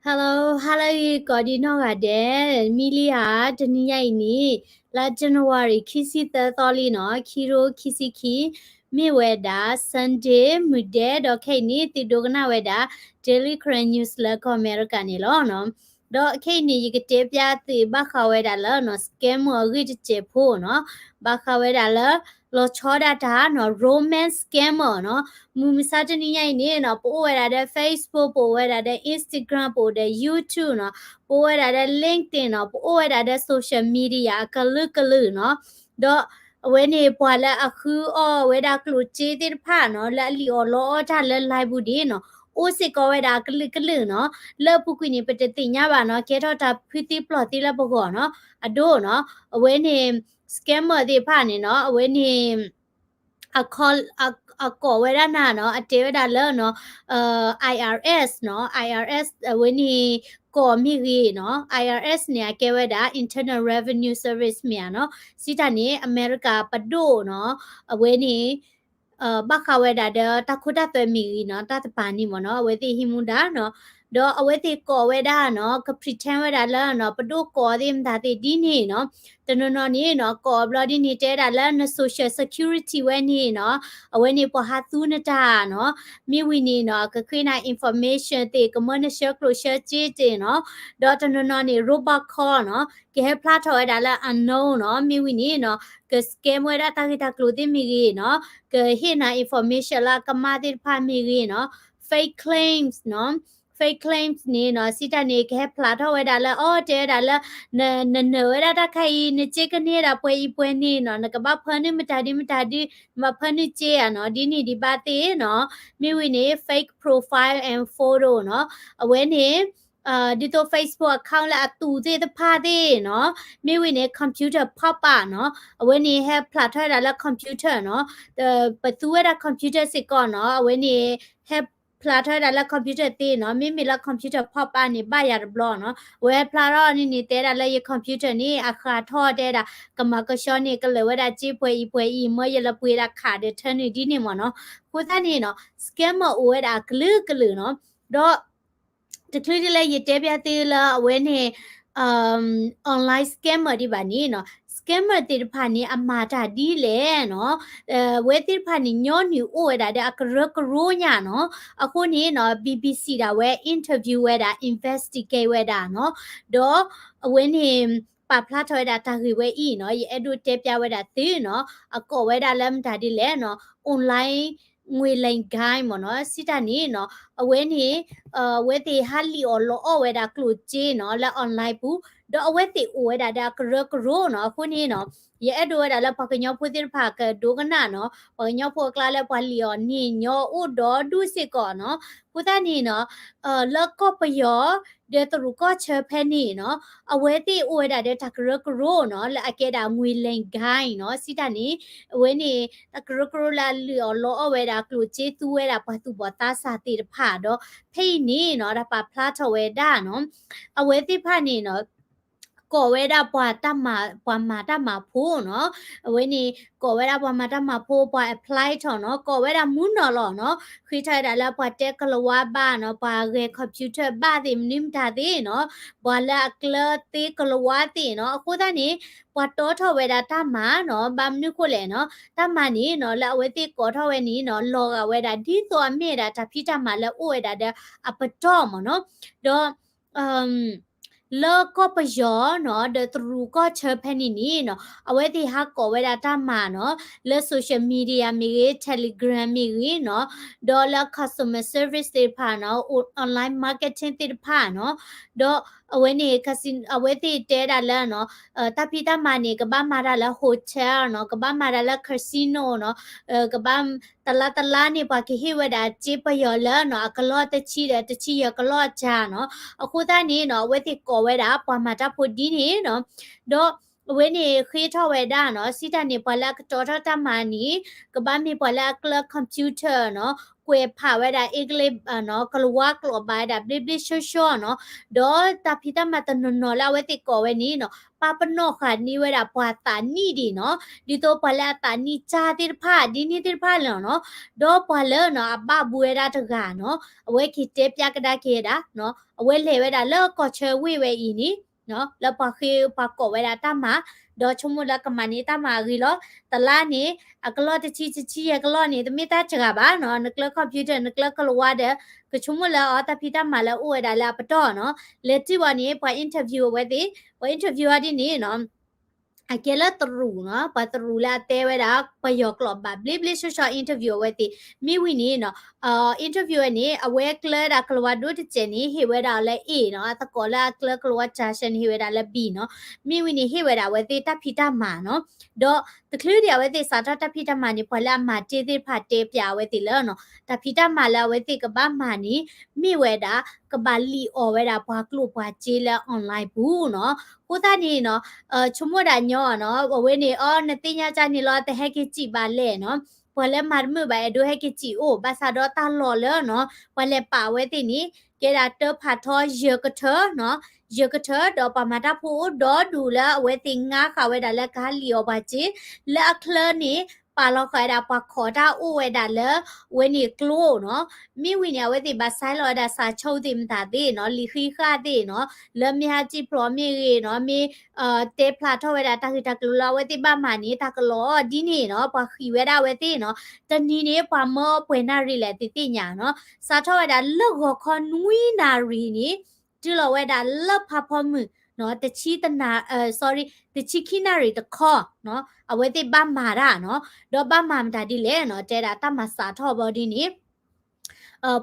Hello, hello ဂ့ၤကိးဒံနီၢ်ဂၤဒဲး, မံလံဧါ, တနံၤညါအံၤန့ၣ် လါ January ခံဆံသၢသီလံနီၤ, ခံကထိခံဆံခံ, မ့ၢ်ဝဲဒၣ် Sunday မုၢ်ဒဲး, ဒီးခဲအံၤန့ၣ် သုဒိကနၣ်ဝဲဒၣ် Daily Karen News လၢကီၢ်အမဲရကၤန့ၣ်လီၤနီၤ. ဒီးခဲအံၤန့ၣ် ယကတဲပျးသုဘၣ်ဃးဝဲဒၣ်လၢနီၤ scammer အဂ့ၢ်တစဲးဖိနီၤ, ဘၣ်ဃးဝဲဒၣ်လၢ လီၤဆီဒၣ်တၢ်နီၤ romance scammer နီၤ, မုၢ်မဆါတနံၤညါအံၤန့ၣ်နီၤ ပအိၣ်ဝဲဒၣ်ဒီး Facebook, ပအိၣ်ဝဲဒၣ်ဒီး Instagram, ပအိၣ်ဒီး YouTube နီၤ, ပအိၣ်ဝဲဒၣ်ဒီး LinkedIn နီၤ, ပအိၣ်ဝဲဒၣ်ဒီး social media အကလုာ်ကလုာ်နီၤ, ဒီးအဝဲန့ၣ် ပှၤလၢအဃုအီၣ်ဝဲဒၣ်ကျိၣ်စ့သ့ၣ်တဖၣ်နီၤ လၢအလံၣ်အီၣ်လီအီၣ်တၢ်လၢ live ပူၤဒ်နီၤ အိၣ်စ့ၢ်ကီးဝဲဒၣ်အကလုာ်ကလုာ်နီၤ, လၢအပူၤကွံာ်န့ၣ် ပတသ့ၣ်ညါဘၣ်နီၤ ကဲထီၣ်တၢ်ဖုသံပျီၢ်သံလၢပဂီၢ်နီၤ, အဒိနီၤ, အဝဲန့ၣ် scammer သ့ၣ်တဖၣ်န့ၣ်နီၤ အဝဲန့ၣ် အကိးဝဲဒၣ်နၤနီၤ အတဲဝဲဒၣ်လၢနီၤ IRS နီၤ, IRS အဝဲန့ၣ် ကိးမ့ၢ်ဂ့ၤနီၤ, IRS န့ၣ် အကဲဝဲဒၣ် Internal Revenue Service မ့ၢ်ဧါနီၤ, စံးတၢ်န့ၣ် အမဲရကၤပဒိၣ်နီၤ, အဝဲန့ၣ် ဘၣ်ဃးဝဲဒၣ်ဒီးတၢ်ခိတၢ်သွဲမ့ၢ်ဂ့ၤနီၤ, တၢ်တပၤန့ၣ်မ့ၢ်နီၤ အဝဲသ့ၣ်ဟံးမူဒါနီၤ, ဒီးအဝဲသ့ၣ်ကိးဝဲဒၣ်နီၤ က pretend ဝဲဒၣ်လၢနီၤ ပဒိၣ်ကိးသ့ၣ်မတၤသ့ၣ်ဒ်န့ၣ်နီၤ, တနီၤနီၤန့ၣ်နီၤ ကိးဘျီဒ်န့ၣ် တဲဒၣ်လၢန social security ဝဲန့ၣ်နီၤ, အဝဲန့ၣ်ပှၤဟးသူနတၢ်နီၤ, မ့ၢ်ဝံၤန့ၣ်နီၤ ကဃ့နၤ information သ့ၣ် ကမၢနဆှၢကျိၣ်ဆှၢစ့သ့ၣ်နီၤ, ဒီးတနီၤနီၤန့ၣ် robot call နီၤ, ကဟဲဖျါထီၣ်ဝဲဒၣ်လၢ unknown နီၤ, မ့ၢ်ဝံၤန့ၣ်နီၤ က scam ဝဲဒၣ်တၢ်ဂ့ၢ်တၢ်ကျိၤသ့ၣ်မ့ၢ်ဂ့ၤနီၤ, ကဟ့ၣ်နၤ information လၢအကမၣ်သ့ၣ်တဖၣ်မ့ၢ်ဂ့ၤနီၤ, fake claims နီၤ, fake claims န့ၣ်နီၤ စံးတၢ်န့ၣ် ကဟဲဖျါထီၣ်ဝဲဒၣ်လၢ အီ တဲဝဲဒၣ်လၢ နနၢၤဝဲဒၣ်တၢ်ခါအံၤ နစ့ကန့ၢ်ဒၣ်ပှဲၤအံၤပှဲၤန့ၣ်နီၤ, နကဘၣ်ဖၢနုာ်မတၤဒ်မတၤဒ်, နဘၣ်ဖၢနုာ်စ့ဧါနီၤ, ဒ်န့ၣ်ဒံးဘၣ်သ့ၣ်နီၤ, မ့ၢ်ဝံၤန့ၣ် fake profile and photo နီၤ, အဝဲန့ၣ် ဒ်သိး Facebook account လၢအသူးသ့ၣ်တဖၣ်သ့ၣ်နီၤ, မ့ၢ်ဝံၤန့ၣ် computer pop up နီၤ, အဝဲန့ၣ်ဟဲဖျါထီၣ်ဝဲဒၣ်လၢ computer နီၤ, ပသူဝဲဒၣ် computer စ့ၢ်ကီးနီၤ, အဝဲန့ၣ် ဟဲဖျါထီၣ်ဝဲဒၣ်လၢ computer သ့နီၤ, မ့မ့ၢ်လၢ computer pop up န့ၣ် ဘၣ်ယၤတဘျီနီၤ, အဝဲဟဲဖျါထီၣ်န့ၣ်န့ၣ် တဲဒၣ်လၢယ computer န့ၣ် အဃးထီၣ်တဲဒၣ် ကမၤကဆှီန့ၣ် ကလၢာ်ဝဲဒၣ်စ့ပှဲၤအံၤပှဲၤအံၤ မၢယလၢပှ့ၤဒၣ်ခးဒီးထၢနုာ်ဒ်န့ၣ်မ့ၢ်နီၤ, အဃိသတးန့ၣ်နီၤ scammer အိၣ်ဝဲဒၣ်အကလုာ်ကလုာ်နီၤ, ဒီး တချုးဒ်လၢယတဲပျးသုလၢအဝဲန့ၣ် online scammer ဒံးဘၣ်န့ၣ်နီၤ, scammer သ့ၣ်တဖၣ်န့ၣ် အမၤတၢ်ဒ်လဲၣ်နီၤ, အဝဲသ့ၣ်တဖၣ်န့ၣ် ညီနုၢ်အိၣ်ဝဲဒၣ်ဒီးအကရၢကရိညါနီၤ, အဃိန့ၣ်နီၤ BBC ဒၣ်ဝဲ interview ဝဲဒၣ် investigate ဝဲဒၣ်နီၤ, ဒီးအဝဲန့ၣ် ပာ်ဖျါထီၣ်ဝဲဒၣ်တၢ်ဂ့ၢ်ဝဲအံၤနီၤ, ယအဲၣ်ဒိးတဲပျးဝဲဒၣ်သုနီၤ, အကိးဝဲဒၣ်လၢမတၤဒ်လဲၣ်နီၤ, online ငွေလိမ် ဂိုဏ်း မ့ၢ်နီၤ, စံးတၢ်န့ၣ်နီၤ, အဝဲန့ၣ် အဝဲသ့ၣ်ဟးလံၣ်အီၣ်လီအီၣ်ဝဲဒၣ်ကျိၣ်စ့နီၤ လၢ online ပူၤ, ဒီးအဝဲသ့ၣ်အိၣ်ဝဲဒၣ်ဒီးအကရၢကရိနီၤ, အဃိန့ၣ်နီၤ ယအဲၣ်ဒိးဝဲဒၣ်လၢပှၤကညီဖိသ့ၣ်တဖၣ်ကဒိကနၣ်နီၤ, ပှၤကညီဖိအကျါလၢပှၤလံၣ်အီၣ်န့ၣ်ညီအိၣ်ဒီဒူၣ်စ့ၢ်ကီးနီၤ, အဃိသတးန့ၣ်နီၤ လၢကီၢ်ပယီၤ ဒီးတရူးကီၢ်ဆၢဖဲန့ၣ်နီၤ, အဝဲသ့ၣ်အိၣ်ဝဲဒၣ်ဒီးတၢ်ကရၢကရိနီၤ လၢအကဲဒၣ် ငွေလိမ် ဂိုဏ်း နီၤ, စံးတၢ်န့ၣ် အဝဲန့ၣ် တၢ်ကရၢကရိလၢအလံၣ်အီၣ်လီအီၣ်ဝဲဒၣ်ကျိၣ်စ့သူဝဲဒၣ်ပှၤသူၣ်ဘီၣ်သးစၢ်သ့ၣ်တဖၣ်ဒီး ဖဲအံၤန့ၣ်နီၤ တၢ်ပာ်ဖျါထီၣ်ဝဲဒၣ်နီၤ, အဝဲသ့ၣ်တဖၣ်န့ၣ်နီၤ ကိးဝဲဒၣ်ပှၤတၢ်မၤ ပှၤမၤတၢ်မၤဖိနီၤ, အဝဲန့ၣ် ကိးဝဲဒၣ်ပှၤမၤတၢ်မၤဖိ ပှၤ apply ထီၣ်နီၤ, ကိးဝဲဒၣ်မူနီၤလီၤနီၤ, ဃ့ထီၣ်ဝဲဒၣ်လၢပှၤတဲကလၤဝါဘၣ်နီၤ, ပှၤဂဲၤ computer ဘၣ်သ့ၣ် မနုၤမတၤသ့ၣ်နီၤ, ပှၤလၢအကျၢၤသ့ကလၤဝါသ့ၣ်နီၤ, အဃိသတးန့ၣ် ပှၤတီထီၣ်ဝဲဒၣ်တၢ်မၤနီၤ, ဘၣ်မနုၤဃိလဲၣ်နီၤ, တၢ်မၤန့ၣ်နီၤ လၢအဝဲသ့ၣ်ကိးထီၣ်ဝဲန့ၣ်နီၤ လီၤဂာ်ဝဲဒၣ် ဒ်သိးအမ့ၢ်ဝဲဒၣ်တၢ်ဖံးတၢ်မၤလၢအိၣ်ဝဲဒၣ်ဒီးအပတီၢ်မ့ၢ်နီၤ, ဒီး လၢကီၢ်ပယီၤနီၤ ဒီးတရူးကီၢ်ဆၢဖဲန့ၣ်န့ၣ်နီၤ အဝဲသ့ၣ်ဟးကိးဝဲဒၣ်တၢ်မၤနီၤ လၢ social media မ့ၢ်ဂ့ၤ Telegram မ့ၢ်ဂ့ၤနီၤ ဒီးလၢ customer service သ့ၣ်တဖၣ်နီၤ online marketing သ့ၣ်တဖၣ်နီၤ ဒီးအဝဲန့ၣ် casino အဝဲသ့ၣ်တဲဒၣ်လၢနီၤ တၢ်ဖံးတၢ်မၤန့ၣ် ကဘၣ်မၤတၢ်လၢ hotel နီၤ ကဘၣ်မၤတၢ်လၢ casino နီၤ ကဘၣ် တလါတလါန့ၣ် ပှၤကဟ့ၣ်ဝဲဒၣ်စ့ပယီၤလၢနီၤ အကလီၢ်တဆံဒီးတဆံယဲၢ်ကလီၢ်အစှၤနီၤ အဃိသတးန့ၣ်နီၤ အဝဲသ့ၣ်ကိးဝဲဒၣ်ပှၤမၤတၢ်ဖိဒ်န့ၣ်နီၤ ဒီးအဝဲန့ၣ်ဃ့ထီၣ်ဝဲဒၣ်နီၤ စံးတၢ်န့ၣ် ပှၤလၢအကတီထီၣ်တၢ်မၤန့ၣ် ကဘၣ်မ့ၢ်ပှၤလၢအကျၢၤ computer နီၤ ကွဲးဖးဝဲဒၣ် English နီၤ ကလၤဝါကျိာ်ဘၣ်ဝဲဒၣ်ဘျ့ဘျ့ဆှီဆှီနီၤ, ဒီးတၢ်ဖံးတၢ်မၤတနီၤနီၤလၢအဝဲသ့ၣ်ကိးဝဲန့ၣ်နီၤ ပာ်ပနီၣ်ဃာ်န့ၢ်ဝဲဒၣ်ပှၤသးနံၣ်ဒံးနီၤ, ဒ်သိးပှၤလၢအသးနံၣ်ကၢ်သ့ၣ်တဖၣ် ဒ်န့ၣ်သ့ၣ်တဖၣ်လီၤနီၤ, ဒီးပှၤလၢနီၤ အဘၣ်ဘှီဝဲဒၣ်တဂၤနီၤ အဝဲက့ၤတဲပျးကဒါက့ၤဝဲဒၣ်နီၤ အဝဲလဲၤဝဲဒၣ်လၢကီၢ်ဆၢဝ့ၢ်ဝဲအံၤန့ၣ် လၢပှၤဃ့ပှၤကိးဝဲဒၣ်တၢ်မၤ, ဒီးဆိကမိၣ်လၢကမၤန့ၢ်တၢ်မၤအဂ့ၤလီၤ. တလါန့ၣ် အကလီၢ်တဆံ တဆံယဲၢ်ကလီၢ်န့ၣ် တမ့ၢ်တၢ်စှၤဘၣ်နီၤ, နကျၢၤ computer နကျၢၤကလၤဝါဒီး ကဆိကမိၣ်လၢအီၤတၢ်ဖံးတၢ်မၤလၢအအိၣ်ဝဲဒၣ်လၢအပတီၢ်နီၤ, လဲၤတုၤဘၣ်န့ၣ် ပှၤ interview အဝဲသ့ၣ်, ပှၤ interview အီၤဒ်န့ၣ်နီၤ အကဲလၢတရူးနီၤ, ပှၤတရူးလၢအတဲဝဲဒၣ် ပယီၤကျိာ်ဘၣ်ဘျ့ဘျ့ဆှီဆှီ interview အဝဲသ့ၣ်, မ့ၢ်ဝံၤန့ၣ်နီၤ interview ဝဲန့ၣ် အဝဲကျၢၤဝဲဒၣ်ကလၤဝါဒိၣ်တစဲးန့ၣ် ဟ့ၣ်ဝဲဒၣ်အီၤလၢ A နီၤ, အသကိးလၢအကျၢၤကလၤဝါ ကျၢၤစဲးန့ၣ် ဟ့ၣ်ဝဲဒၣ်လၢ B နီၤ, မ့ၢ်ဝံၤန့ၣ် ဟ့ၣ်ဝဲဒၣ်အဝဲသ့ၣ်တၢ်ဖံးတၢ်မၤနီၤ, ဒီးတချုးဒံးအဝဲသ့ၣ်စးထီၣ်တၢ်ဖံးတၢ်မၤန့ၣ် ပှၤလၢအမၤတ့ၢ်သ့ၣ်တဖၣ်တဲပျးအဝဲသ့ၣ်လၢနီၤ, တၢ်ဖံးတၢ်မၤလၢအဝဲသ့ၣ်ကဘၣ်မၤန့ၣ် မ့ၢ်ဝဲဒၣ် ကဘၣ်လံၣ်အီၣ်ဝဲဒၣ်ပှၤကျိၣ်ပှၤစ့လၢ online ပူၤနီၤ, အဃိသတးန့ၣ်နီၤ ဆိကမိၣ်ဒၣ်ညီနီၤ, အဝဲန့ၣ် အီ နသ့ၣ်ညါကန့ၣ်လီၤ တဟဲက့ၤစံးဘၣ်လဲၣ်နီၤ, ပှၤလၢမၤတမုာ်ဘၣ်အဲၣ်ဒိးဟဲက့ၤစံးအိၣ်, ဘၣ်ဆၣ်ဒီးတၢ်လီၢ်လၢနီၤ ပှၤလဲၤပာ်အဝဲသ့ၣ်န့ၣ် ကဲဒၣ်တၢဖးထီယဲၢ်ကထၢနီၤ, ယဲၢ်ကထၢ ဒီးပှၤမၤတၢ်ဖိအိၣ်ဒီဒူၣ်လၢအဝဲသ့ၣ်ငါဃာ်ဝဲဒၣ်လၢကဟးလံၣ်အီၣ်ပှၤစ့, လၢအချၢန့ၣ် ပာ်လီၤဃာ်ဝဲဒၣ်ပှၤခိးတၢ်အိၣ်ဝဲဒၣ်လၢ ဝဲန့ၣ်ကျိနီၤ, မ့ၢ်ဝံၤန့ၣ် အဝဲသ့ၣ်ဘၣ် sign လီၤဝဲဒၣ် စာချုပ် သ့ၣ်မတၤသ့ၣ်နီၤ, လံာ်ဃံးဃာ်သ့ၣ်နီၤ, လၢမ့ၢ်ဟးစံၣ်ဖျိးမ့ၢ်ဂ့ၤနီၤ, မ့ၢ် တဲဖျါထီၣ်ဝဲဒၣ်တၢ်ဂ့ၢ်တၢ်ကျိၤလၢအဝဲသ့ၣ်ဘၣ်မၤန့ၣ် တၢ်ကလီၤအီၤဒ်န့ၣ်နီၤ, ပှၤဃံးဝဲဒၣ်အဝဲသ့ၣ်နီၤ, တနံၤန့ၣ် ပှၤမၢပှဲၤနၣ်ရံၣ်လဲၣ်တသ့ၣ်ညါနီၤ, စးထီၣ်ဝဲဒၣ်လၢဂီၤခီနွံနၣ်ရံၣ်န့ၣ် တုၤလီၤဝဲဒၣ်လၢဖးဖီမုၢ်နီၤ, တဆံတနၣ်, sorry, တဆံခံနၣ်ရံၣ်တခီနီၤ, အဝဲသ့ၣ်ဘၣ်မၤတၢ်နီၤ, ဒီးဘၣ်မၤမတၤဒ်လဲၣ်နီၤ, တဲဒၣ်တၢ်မၤစးထီၣ်ဘီဒ်န့ၣ်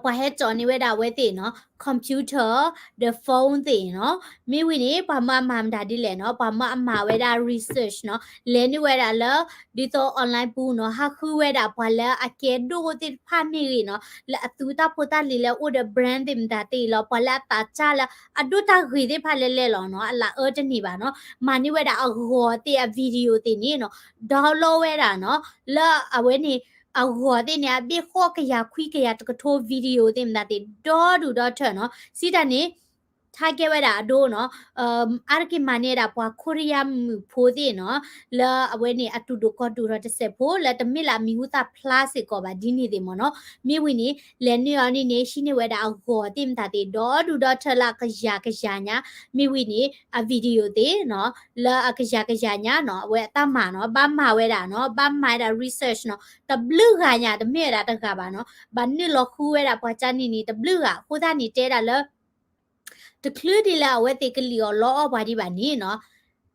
ပှၤဟဲကၠီန့ၢ်ဝဲဒၣ်အဝဲသ့ၣ်နီၤ, computer ဒီး phone သ့ၣ်နီၤ, မ့ၢ်ဝံၤန့ၣ် ပှၤမၢအမၤမတၤဒ်လဲၣ်နီၤ, ပှၤမၢအမၤဝဲဒၣ် research နီၤ, လဲၤနုာ်ဝဲဒၣ်လၢ ဒ်သိး online ပူၤနီၤ, ဟးဃုဝဲဒၣ်ပှၤလၢအကဲဒိၣ်သ့ၣ်တဖၣ်မ့ၢ်ဂ့ၤနီၤ, လၢအသူတၢ်ဖိတၢ်လံၤလၢအိၣ်ဒီး brand သ့ၣ်မတၤသ့ၣ်လီၤ, ပှၤလၢအသးစၢ်လၢအဒိၣ်တၢ်ဂ့ၤသ့ၣ်တဖၣ်လဲၣ်လဲၣ်လီၤနီၤ, အလၢအအၢတန့ၢ်ဘၣ်နီၤ, မၤန့ၢ်ဝဲဒၣ်အဂီၤသ့ၣ်အ video သ့ၣ်န့ၣ်နီၤ, download ဝဲဒၣ်နီၤ, လၢအဝဲန့ၣ် အဂီၤသ့ၣ်န့ၣ် အဘ့ၣ်ဃီၣ်ကယၤခွံကယၤတကထိ video သ့ၣ်မတၤသ့ၣ် ဒီဒူၣ်ဒီထၢနီၤ, စံးတၢ်န့ၣ် ထါကဲဝဲဒၣ်အဒိနီၤ, အါတက့ၢ်မၤန့ၢ်ဝဲဒၣ်ပှၤခိရံယါမုၣ်ဖိသ့ၣ်နီၤ, လၢအဝဲန့ၣ်အတူၢ်ဒိၣ်ကီၢ်ဒိၣ်ထီၣ်တစဲးဖိ လၢတမ့ၢ်လၢအမံၤဟူသၣ်ဖျါစ့ၢ်ကီးဘၣ်ဒ်န့ၣ်သ့ၣ်မ့ၢ်နီၤ, မ့ၢ်ဝံၤန့ၣ် လဲၤနုာ်အီၤန့ၣ်န့ၣ် ဟံးန့ၢ်ဝဲဒၣ်အဂီၤသ့ၣ်မတၤသ့ၣ် ဒီဒူၣ်ဒီထၢလၢအကယၤကယၤညါ, မ့ၢ်ဝံၤန့ၣ် အ video သ့ၣ်နီၤ, လၢအကယၤကယၤညါနီၤ, အဝဲအတၢ်မၤနီၤ, ဘၣ်မၤဝဲဒၣ်နီၤ, ဘၣ်မၤဝဲဒၣ် research နီၤ, တဘျုးဂၤညါ တမ့ၢ်ဝဲဒၣ်တဂၤဘၣ်နီၤ, ဘၣ်နုာ်လီၤဃုဝဲဒၣ်ပှၤကၢ်န့ၣ်န့ၣ် တဘျုးဂၤ, အဃိသတးန့ၣ်တဲဒၣ်လၢ တချုးဒ်လၢအဝဲသ့ၣ်ကလံၣ်အီၣ်လီအီၣ်ပှၤဒံးဘၣ်န့ၣ်နီၤ,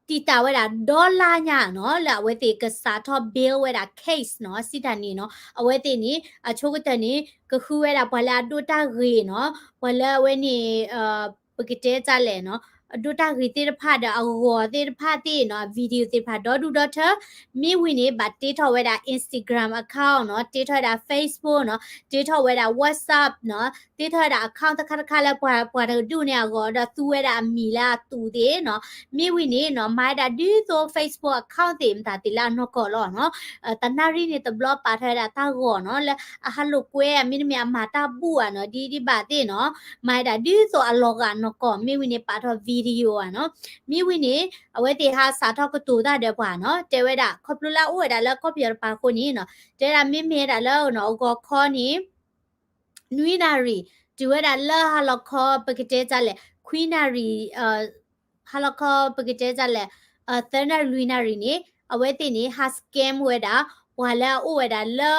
တံာ်တာ်ဝဲဒၣ် dollar ညါနီၤ, လၢအဝဲသ့ၣ်ကစးထီၣ် build ဝဲဒၣ် case နီၤ, စံးတၢ်န့ၣ်နီၤ, အဝဲသ့ၣ်န့ၣ် အဆိကတၢၢ်န့ၣ် ကဃုဝဲဒၣ်ပှၤလၢအဒိၣ်တၢ်ဂ့ၤနီၤ, ပှၤလၢအဝဲန့ၣ် ပကတဲတၢ်လဲၣ်နီၤ, အဒိၣ်တၢ်ဂ့ၤသ့ၣ်တဖၣ်ဒီးအဂီၤသ့ၣ်တဖၣ်သ့ၣ်နီၤ, video သ့ၣ်တဖၣ်ဒီဒူၣ်ဒီထၢ, မ့ၢ်ဝံၤန့ၣ် ဘၣ်တ့ထီၣ်ဝဲဒၣ် Instagram account နီၤ, တ့ထီၣ်ဝဲဒၣ် Facebook နီၤ, တ့ထီၣ်ဝဲဒၣ် WhatsApp နီၤ, တ့ထီၣ်ဝဲဒၣ် account တခါတခါလၢပှၤ ပှၤတကဒူၣ်န့ၣ်အဂီၢ် ဒီးသူဝဲဒၣ်အမံၤလၢအသူးသ့ၣ်နီၤ, မ့ၢ်ဝံၤန့ၣ်နီၤ, မၤဝဲဒၣ်ဒ်သိး Facebook account သ့ၣ်မတၤသ့ၣ်လၢအနီၢ်ကီၢ်လီၤနီၤ, တနၣ်ရံၣ်န့ၣ်တဘျီပာ်ထီၣ်ဝဲဒၣ်တၢ်ဂီၤနီၤ, လၢအဟးလိာ်ကွဲ မ့တမ့ၢ်အမၤတၢ်ဘူၣ်ဧါနီၤ, ဒ်ဒ်ဘၣ်သ့ၣ်နီၤ, မၤဝဲဒၣ်ဒ်သိးအလီၤဂာ်နီၢ်ကီၢ်, မ့ၢ်ဝံၤန့ၣ်ပာ်ထီၣ် video ဧါနီၤ, မ့ၢ်ဝံၤန့ၣ် အဝဲသ့ၣ်ဟးစးထီၣ်ကတိၤတၢ်ဒီးပှၤနီၤ, တဲဝဲဒၣ် ခီဖျိလၢအအိၣ်ဝဲဒၣ်လၢကီၢ်ပယီၤတပၤအဃိန့ၣ်နီၤ, တဲဒၣ်မ့မ့ၢ်ဝဲဒၣ်လၢနီၤ အဂီၤခီန့ၣ် နွံနၣ်ရံၣ်, တုၤဝဲဒၣ်လၢဟါလီၤခီ ပကတဲတၢ်လဲၣ် ခွံနၣ်ရံၣ်, ဟါလီၤခီ ပကတဲတၢ်လဲၣ်, သၢနၣ်ရံၣ် လွံၢ်နၣ်ရံၣ်န့ၣ် အဝဲသ့ၣ်န့ၣ် ဟး scam ဝဲဒၣ် ပှၤလၢအအိၣ်ဝဲဒၣ်လၢ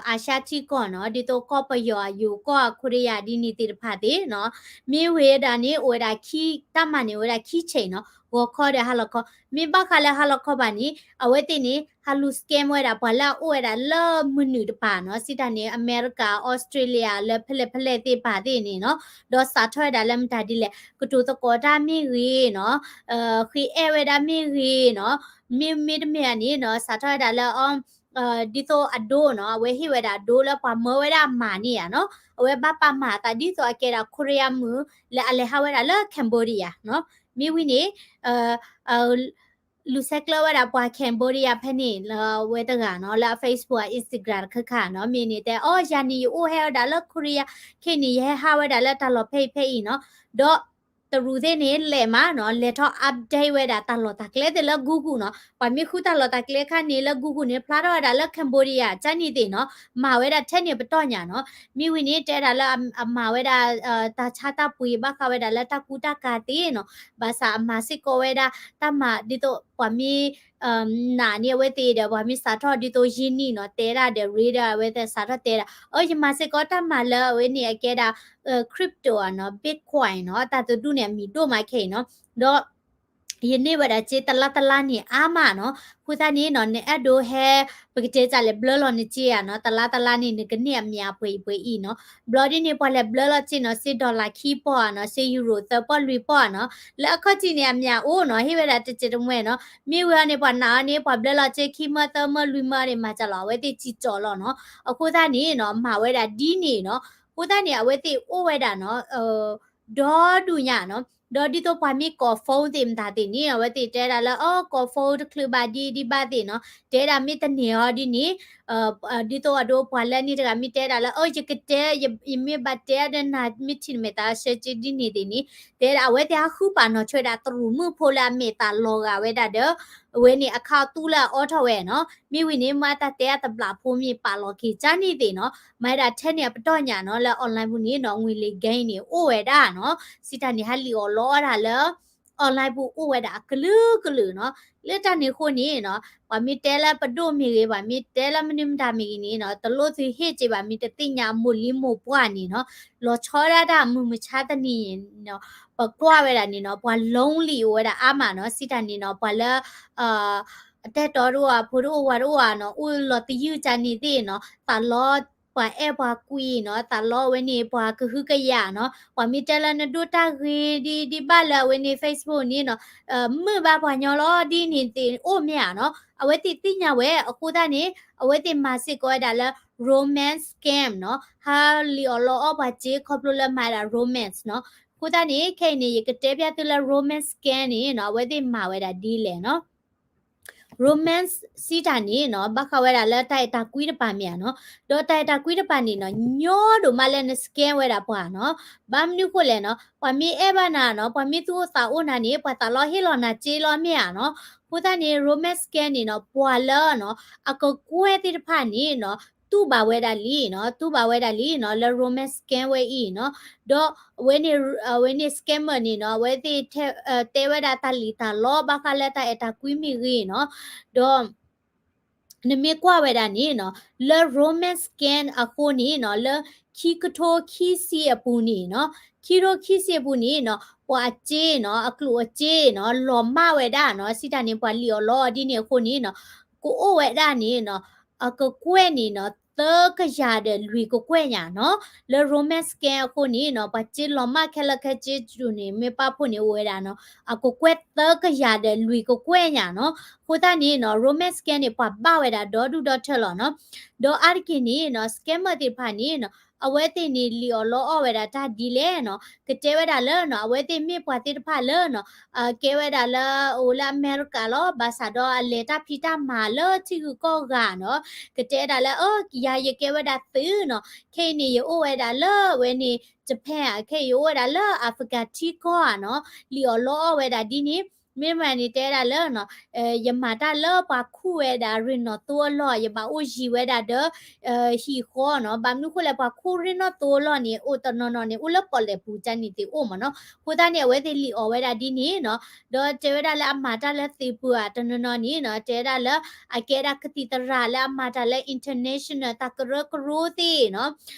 အၤၡါထံကီၢ်နီၤ, ဒ်သိးကီၢ်ပယီၤ အယိၤကီၢ် အခိရံယါ ဒ်န့ၣ်သ့ၣ်တဖၣ်သ့ၣ်နီၤ, မ့ၢ်ဝဲဒၣ်န့ၣ် အိၣ်ဝဲဒၣ်ခံ တၢ်မၤန့ၣ်အိၣ်ဝဲဒၣ်ခံဆဲးနီၤ, ဂီၤခီဒီးဟါလီၤခီ, မ့ၢ်ဘၣ်ဃးလၢဟါလီၤခီဘၣ်န့ၣ် အဝဲသ့ၣ်န့ၣ် ဟးလူၤ scam ဝဲဒၣ် ပှၤလၢအအိၣ်ဝဲဒၣ်လၢမနုၤတပၤနီၤ, စံးတၢ်န့ၣ် အမဲရကၤ အီစထြ့လယါ လၢဖဲလဲၣ်ဖဲလဲၣ်သ့ၣ်တဖၣ်သ့ၣ်န့ၣ်နီၤ, ဒီးစးထီၣ်ဝဲဒၣ်လၢမတၤဒ်လဲၣ် ကတိၤသကိးတၢ်မ့ၢ်ဂ့ၤနီၤ, ဃ့အဲၣ်ဝဲဒၣ်မ့ၢ်ဂ့ၤနီၤ, မ့မ့ၢ်တမ့ၢ်န့ၣ်နီၤ, စးထီၣ်ဝဲဒၣ်လၢ ဒ်သိးအဒိနီၤ, အဝဲဟ့ၣ်ဝဲဒၣ်အဒိလၢပှၤမၢဝဲဒၣ်အမၤန့ၣ်ဧါနီၤ, အဝဲဘၣ်ပာ်မၤအသးဒ်သိးအကဲဒၣ်ခိရံယါမုၣ် လၢအလဲၤဟးဝဲဒၣ်လၢ Cambodia နီၤ, မ့ၢ်ဝံၤန့ၣ် အ လူၤဆဲးကျၢဝဲဒၣ်ပှၤ Cambodia ဖဲန့ၣ်လၢအဝဲတဂၤနီၤ လၢအ Facebook Instagram တခါခါနီၤ မ့ၢ်န့ၣ်တဲ အိ ယၤန့ၣ်ယအိၣ်ဟဲဝဲဒၣ်လၢ Korea ခဲအံၤန့ၣ် ယဟဲဟးဝဲဒၣ်လၢတၢ်လီၢ်ဖဲအံၤဖဲအံၤနီၤ ဒီး တရူးသ့ၣ်န့ၣ် လဲၤမးနီၤ လဲၤထီၣ် update ဝဲဒၣ်တၢ်လီၢ်တၢ်ကျဲသ့ၣ်လၢ Google နီၤ ပှၤမ့ၢ်ဃုတၢ်လီၢ်တၢ်ကျဲခါန့ၣ်လၢ Google န့ၣ် ဖျါထီၣ်ဝဲဒၣ်လၢ Cambodia ကန့ၣ်သ့ၣ်နီၤ မၤဝဲဒၣ်ထဲန့ၣ်ပတီၢ်ညါနီၤ မ့ၢ်ဝံၤန့ၣ် တဲဒၣ်လၢအမၤဝဲဒၣ် တၢ်ဆါတၢ်ပှ့ၤဘၣ်ဃးဝဲဒၣ်လၢတၢ်ကူတၢ်ကၤသ့ၣ်နီၤ ဘၣ်ဆၣ်အမၤစ့ၢ်ကီးဝဲဒၣ် တၢ်မၤဒ်သိးပှၤမ့ၢ် နာ်န့ၢ်အဝဲသ့ၣ်ဒီး ပှၤမ့ၢ်စးထီၣ်ဒ်သိးယ့ၢ်နံၣ်နီၤ တဲဒၣ်ဒီး ရ့ဒီးအဝဲသ့ၣ်စးထီၣ်တဲဒၣ် အၢ ယမၤစ့ၢ်ကီးတၢ်မၤလၢအဝဲန့ၣ်အကဲဒၣ် crypto နီၤ Bitcoin နီၤ တၢ်တဒူၣ်န့ၣ်အမံၤဒိၣ်မးခဲအံၤနီၤ ဒီး ယန့ၢ်ဝဲဒၣ်စ့တလါတလါန့ၣ်အါမးနီၤ အဃိသတးန့ၣ်နီၤ နအဲၣ်ဒိးဟဲ ပကတဲဒ်လဲၣ် ဘျၢလီၤနစ့ဧါနီၤ တလါတလါန့ၣ် နကန့ၢ်အမံၤအပှဲၤအံၤပှဲၤအံၤနီၤ ဘျီဒ်န့ၣ် ပှၤလဲၤဘျၢလီၤစ့နီၤ စ့ dollar ခံပီၢ်ဧါနီၤ စ့ euro သၢပီၢ်လွံၢ်ပီၢ်ဧါနီၤ လၢအခီၣ်ထံးန့ၣ်အမံၤအိၣ်နီၤ ဟ့ၣ်ဝဲဒၣ်တစဲးတမှဲ နီၤ မ့ၢ်ဝံၤအီၤန့ၣ် ပှၤနာ်အီၤန့ၣ် ပှၤဘျၢလီၤစ့ခံမၢသၢမၢလွံၢ်မၢန့ၣ် မၤစၢၤလီၤ အဝဲသ့ၣ်စံၣ်ကၠီၤလီၤနီၤ အဃိသတးန့ၣ်နီၤ မၤဝဲဒၣ်ဒ်န့ၣ်နီၤ အဃိသတးန့ၣ် အဝဲသ့ၣ်အိၣ်ဝဲဒၣ်နီၤ ဒီဒူၣ်ညါနီၤ ဒီးဒ်သိးပှၤမ့ၢ်ကိး phone သ့ၣ်မတၤသ့ၣ်န့ၣ် အဝဲသ့ၣ်တဲဒၣ်လၢ အ ကိး phone တချုးဘၣ်ဒံးဒံးဘၣ်သ့ၣ်နီၤ တဲဒၣ်မ့ၢ်တန့ၢ်အီၤဒ်န့ၣ် ဒ်သိးအဒိပှၤလၢန့ၣ်တဂၤမ့ၢ်တဲဒၣ်လၢ အ ယကတဲ ယမ့ၢ်ဘၣ်တဲဒီးနၤမ့ၢ်ထံၣ်နမဲာ်သးဆၢက့ဒ်န့ၣ်သ့ၣ်န့ၣ် တဲဒၣ်အဝဲသ့ၣ်ဟးဃုပာ်နီၣ်ထွဲဒၣ် တရူးမုၣ်ဖိလၢအမဲာ်သးလီၤဂာ်ဝဲဒၣ်ဒီး အဝဲန့ၣ် account သူလၢအအိးထီၣ်ဝဲနီၤ မ့ၢ်ဝံၤန့ၣ် မ့ၢ်အတၢ်တဲအတဘျးဖိမ့ၢ်ပာ်လီၤက့ၤကန့ၣ်သ့ၣ်နီၤ မၤဒၣ်ထဲန့ၣ်အပတီၢ်ညါနီၤ လၢ online ပူၤန့ၣ်နီၤ ငွေလိမ် gang န့ၣ် အိၣ်ဝဲဒၣ်နီၤ စံးတၢ်န့ၣ် ဟးလံၣ်အီၣ်လီအီၣ်တၢ်လၢ online ပူၤအိၣ်ဝဲဒၣ်အကလုာ်ကလုာ်နီၤ လၢတၢ်န့ၣ်အဃိန့ၣ်နီၤ ပှၤမ့ၢ်တဲလၢပဒိၣ်မ့ၢ်ဂ့ၤ ပှၤမ့ၢ်တဲလၢမနုၤမတၤမ့ၢ်ဂ့ၤန့ၣ်နီၤ တလိၣ်သုဟ့ၣ်က့ၤဘၣ် မ့ၢ်တသ့ၣ်ညါအမိၢ်လံမိၢ်ပှၢ်န့ၣ်နီၤ လီၤဆီဒၣ်တၢ်မုၢ်မဆါတနံၤန့ၣ်နီၤ ပကွၢ်ဝဲဒၣ်န့ၣ်နီၤ ပှၤ lonely အိၣ်ဝဲဒၣ်အါမးနီၤ စံးတၢ်န့ၣ်နီၤ ပှၤလၢ အတဲတီတအိၣ် အဖိတအိၣ် ဝၤတအိၣ်ဧါနီၤ အိၣ်လီၤတယုၢ်ကန့ၣ်သ့ၣ်နီၤ သးလီ ပှၤအဲၣ်ပှၤကွံနီၤ သးလီဝဲန့ၣ် ပှၤကဟုကယာ်နီၤ ပှၤမ့ၢ်တဲလၢနဒိၣ်တၢ်ဂ့ၤဒ်ဒ်ဘၣ်လၢအဝဲန့ၣ် Facebook န့ၣ်နီၤ မုာ်ဘၣ်ပှၤညီလီၤ ဒ်န့ၣ်သ့ၣ်အိၣ်မ့ၢ်ဧါနီၤ အဝဲသ့ၣ်သ့ၣ်ညါဝဲ အဃိသတးန့ၣ် အဝဲသ့ၣ်မၤစ့ၢ်ကီးဝဲဒၣ်လၢ romance scam နီၤ ဟးလံၣ်အီၣ်လီအီၣ်ပှၤစ့ခီဖျိလၢမၤဒၣ် romance နီၤ အဃိသတးန့ၣ် ခဲအံၤန့ၣ် ယကတဲပျၢ်သုလၢ romance scam န့ၣ်နီၤ အဝဲသ့ၣ်မၤဝဲဒၣ်ဒ်လဲၣ်နီၤ romance စံးတၢ်န့ၣ်နီၤ ဘၣ်ဃးဝဲဒၣ်လၢတၢ်အဲၣ်တၢ်ကွံတပၤမ့ၢ်ဧါနီၤ ဒီးတၢ်အဲၣ်တၢ်ကွံတပၤန့ၣ်နီၤ ညီဒိၣ်မးလၢန scam ဝဲဒၣ်ပှၤနီၤ ဘၣ်မနုၤဃိလဲၣ်နီၤ ပှၤမ့ၢ်အဲၣ်ဘၣ်နၤနီၤ ပှၤမ့ၢ်သူၣ်အိၣ်သးအိၣ်နၤန့ၣ် ပှၤသးလီဟ့ၣ်လီၤနၤစ့လီၤမ့ၢ်ဧါနီၤ အဃိသတးန့ၣ် romance scam န့ၣ်နီၤ ပှၤလၢနီၤ အကကွဲၢ်သ့ၣ်တဖၣ်န့ၣ်နီၤ တူၢ်ဘၣ်ဝဲဒၣ်လံနီၤ တူၢ်ဘၣ်ဝဲဒၣ်လံနီၤ လၢ romance scam ဝဲအံၤနီၤ ဒီးအဝဲန့ၣ် အဝဲန့ၣ် scammer န့ၣ်နီၤ အဝဲသ့ၣ် တဲဝဲဒၣ်တၢ်လံၣ်တၢ်လီ ဘၣ်ဃးလၢတၢ်အဲၣ်တၢ်ကွံမ့ၢ်ဂ့ၤနီၤ ဒီး နမ့ၢ်ကွၢ်ဝဲဒၣ်န့ၣ်နီၤ လၢ romance scam အဃိန့ၣ်နီၤ လၢခံကထိခံဆံအပူၤန့ၣ်နီၤ ခံကထိခံဆံအပူၤန့ၣ်နီၤ ပှၤအစ့နီၤ အကျိၣ်အစ့နီၤ လီၤမၢ်ဝဲဒၣ်နီၤ စံးတၢ်န့ၣ် ပှၤလံၣ်အီၣ်လီအီၣ်ဒ်န့ၣ်အဃိန့ၣ်နီၤ ကအိၣ်ဝဲဒၣ်န့ၣ်နီၤ အကကွဲၢ်န့ၣ်နီၤ သၢကယၤဒီးလွံၢ်ကကွဲၢ်ညါနီၤ လၢ romance scam အဃိန့ၣ်နီၤ ပှၤစ့လီၤမၢ်ခဲလၢာ်ခဲဆ့ကၠူၣ်န့ၣ် မ့ၢ်ပာ်ဖှိၣ်န့ၣ်အိၣ်ဝဲဒၣ်နီၤ အကကွဲၢ်သၢကယၤဒီးလွံၢ်ကကွဲၢ်ညါနီၤ အဃိသတးန့ၣ်နီၤ romance scam န့ၣ် ပှၤဘၣ်ဝဲဒၣ်ဒီဒူၣ်ဒီထၢလီၤနီၤ ဒီးအါတက့ၢ်န့ၣ်နီၤ scammer သ့ၣ်တဖၣ်န့ၣ်နီၤ အဝဲသ့ၣ်န့ၣ်လံၣ်အီၣ်လီအီၣ်ဝဲဒၣ်တၢ်ဒ်လဲၣ်နီၤ ကတဲဝဲဒၣ်လၢနီၤ အဝဲသ့ၣ်မ့ၢ်ပှၤသ့ၣ်တဖၣ်လၢနီၤ ကဲဝဲဒၣ်လၢ အိၣ်လၢအမဲရကၤလီၤ ဘၣ်ဆၣ်ဒီးအလဲၤတၢ်ဖံးတၢ်မၤလၢထံဂုၤကီၢ်ဂၤနီၤ ကတဲဒၣ်လၢ အၢ ယၤယကဲဝဲဒၣ်သုးနီၤ ခဲအံၤန့ၣ် ယအိၣ်ဝဲဒၣ်လၢအဝဲန့ၣ် Japan ဧါ ခဲအံၤယအိၣ်ဝဲဒၣ်လၢ Africa ထံကီၢ်ဧါနီၤ လံၣ်အီၣ်လီအီၣ်ဝဲဒၣ်ဒ်န့ၣ် မ့ၢ်မးန့ၣ် တဲဒၣ်လၢနီၤ ယမၤတၢ်လၢပှၤခူၣ်ဝဲဒၣ်ရ့ၣ်နီၣ်သိအလီၢ် ယဘၣ်အိၣ်ယံၤဝဲဒၣ်ဒီး ဟံၣ်ဃီနီၤ ဘၣ်မနုၤဃိလဲၣ် ပှၤခူၣ်ရ့ၣ်နီၣ်သိအလီၢ်န့ၣ် အိၣ်တနီၤနီၤန့ၣ် အိၣ်လၢပီၣ်လဲၣ်ပူၤကန့ၣ်သ့ၣ်အိၣ်မးနီၤ အဃိသတးန့ၣ် အဝဲသ့ၣ်လံၣ်အီၣ်ဝဲဒၣ်ဒ်န့ၣ်နီၤ ဒီးတဲဝဲဒၣ်လၢအမၤတၢ်လၢသ့ၣ်ပူၤဧါ တနီၤနီၤန့ၣ်နီၤ တဲဝဲဒၣ်လၢ အကဲဒၣ်ကသံၣ်သရၣ်လၢအမၤတၢ်လၢ international တၢ်ကရၢကရိသ့ၣ်နီၤ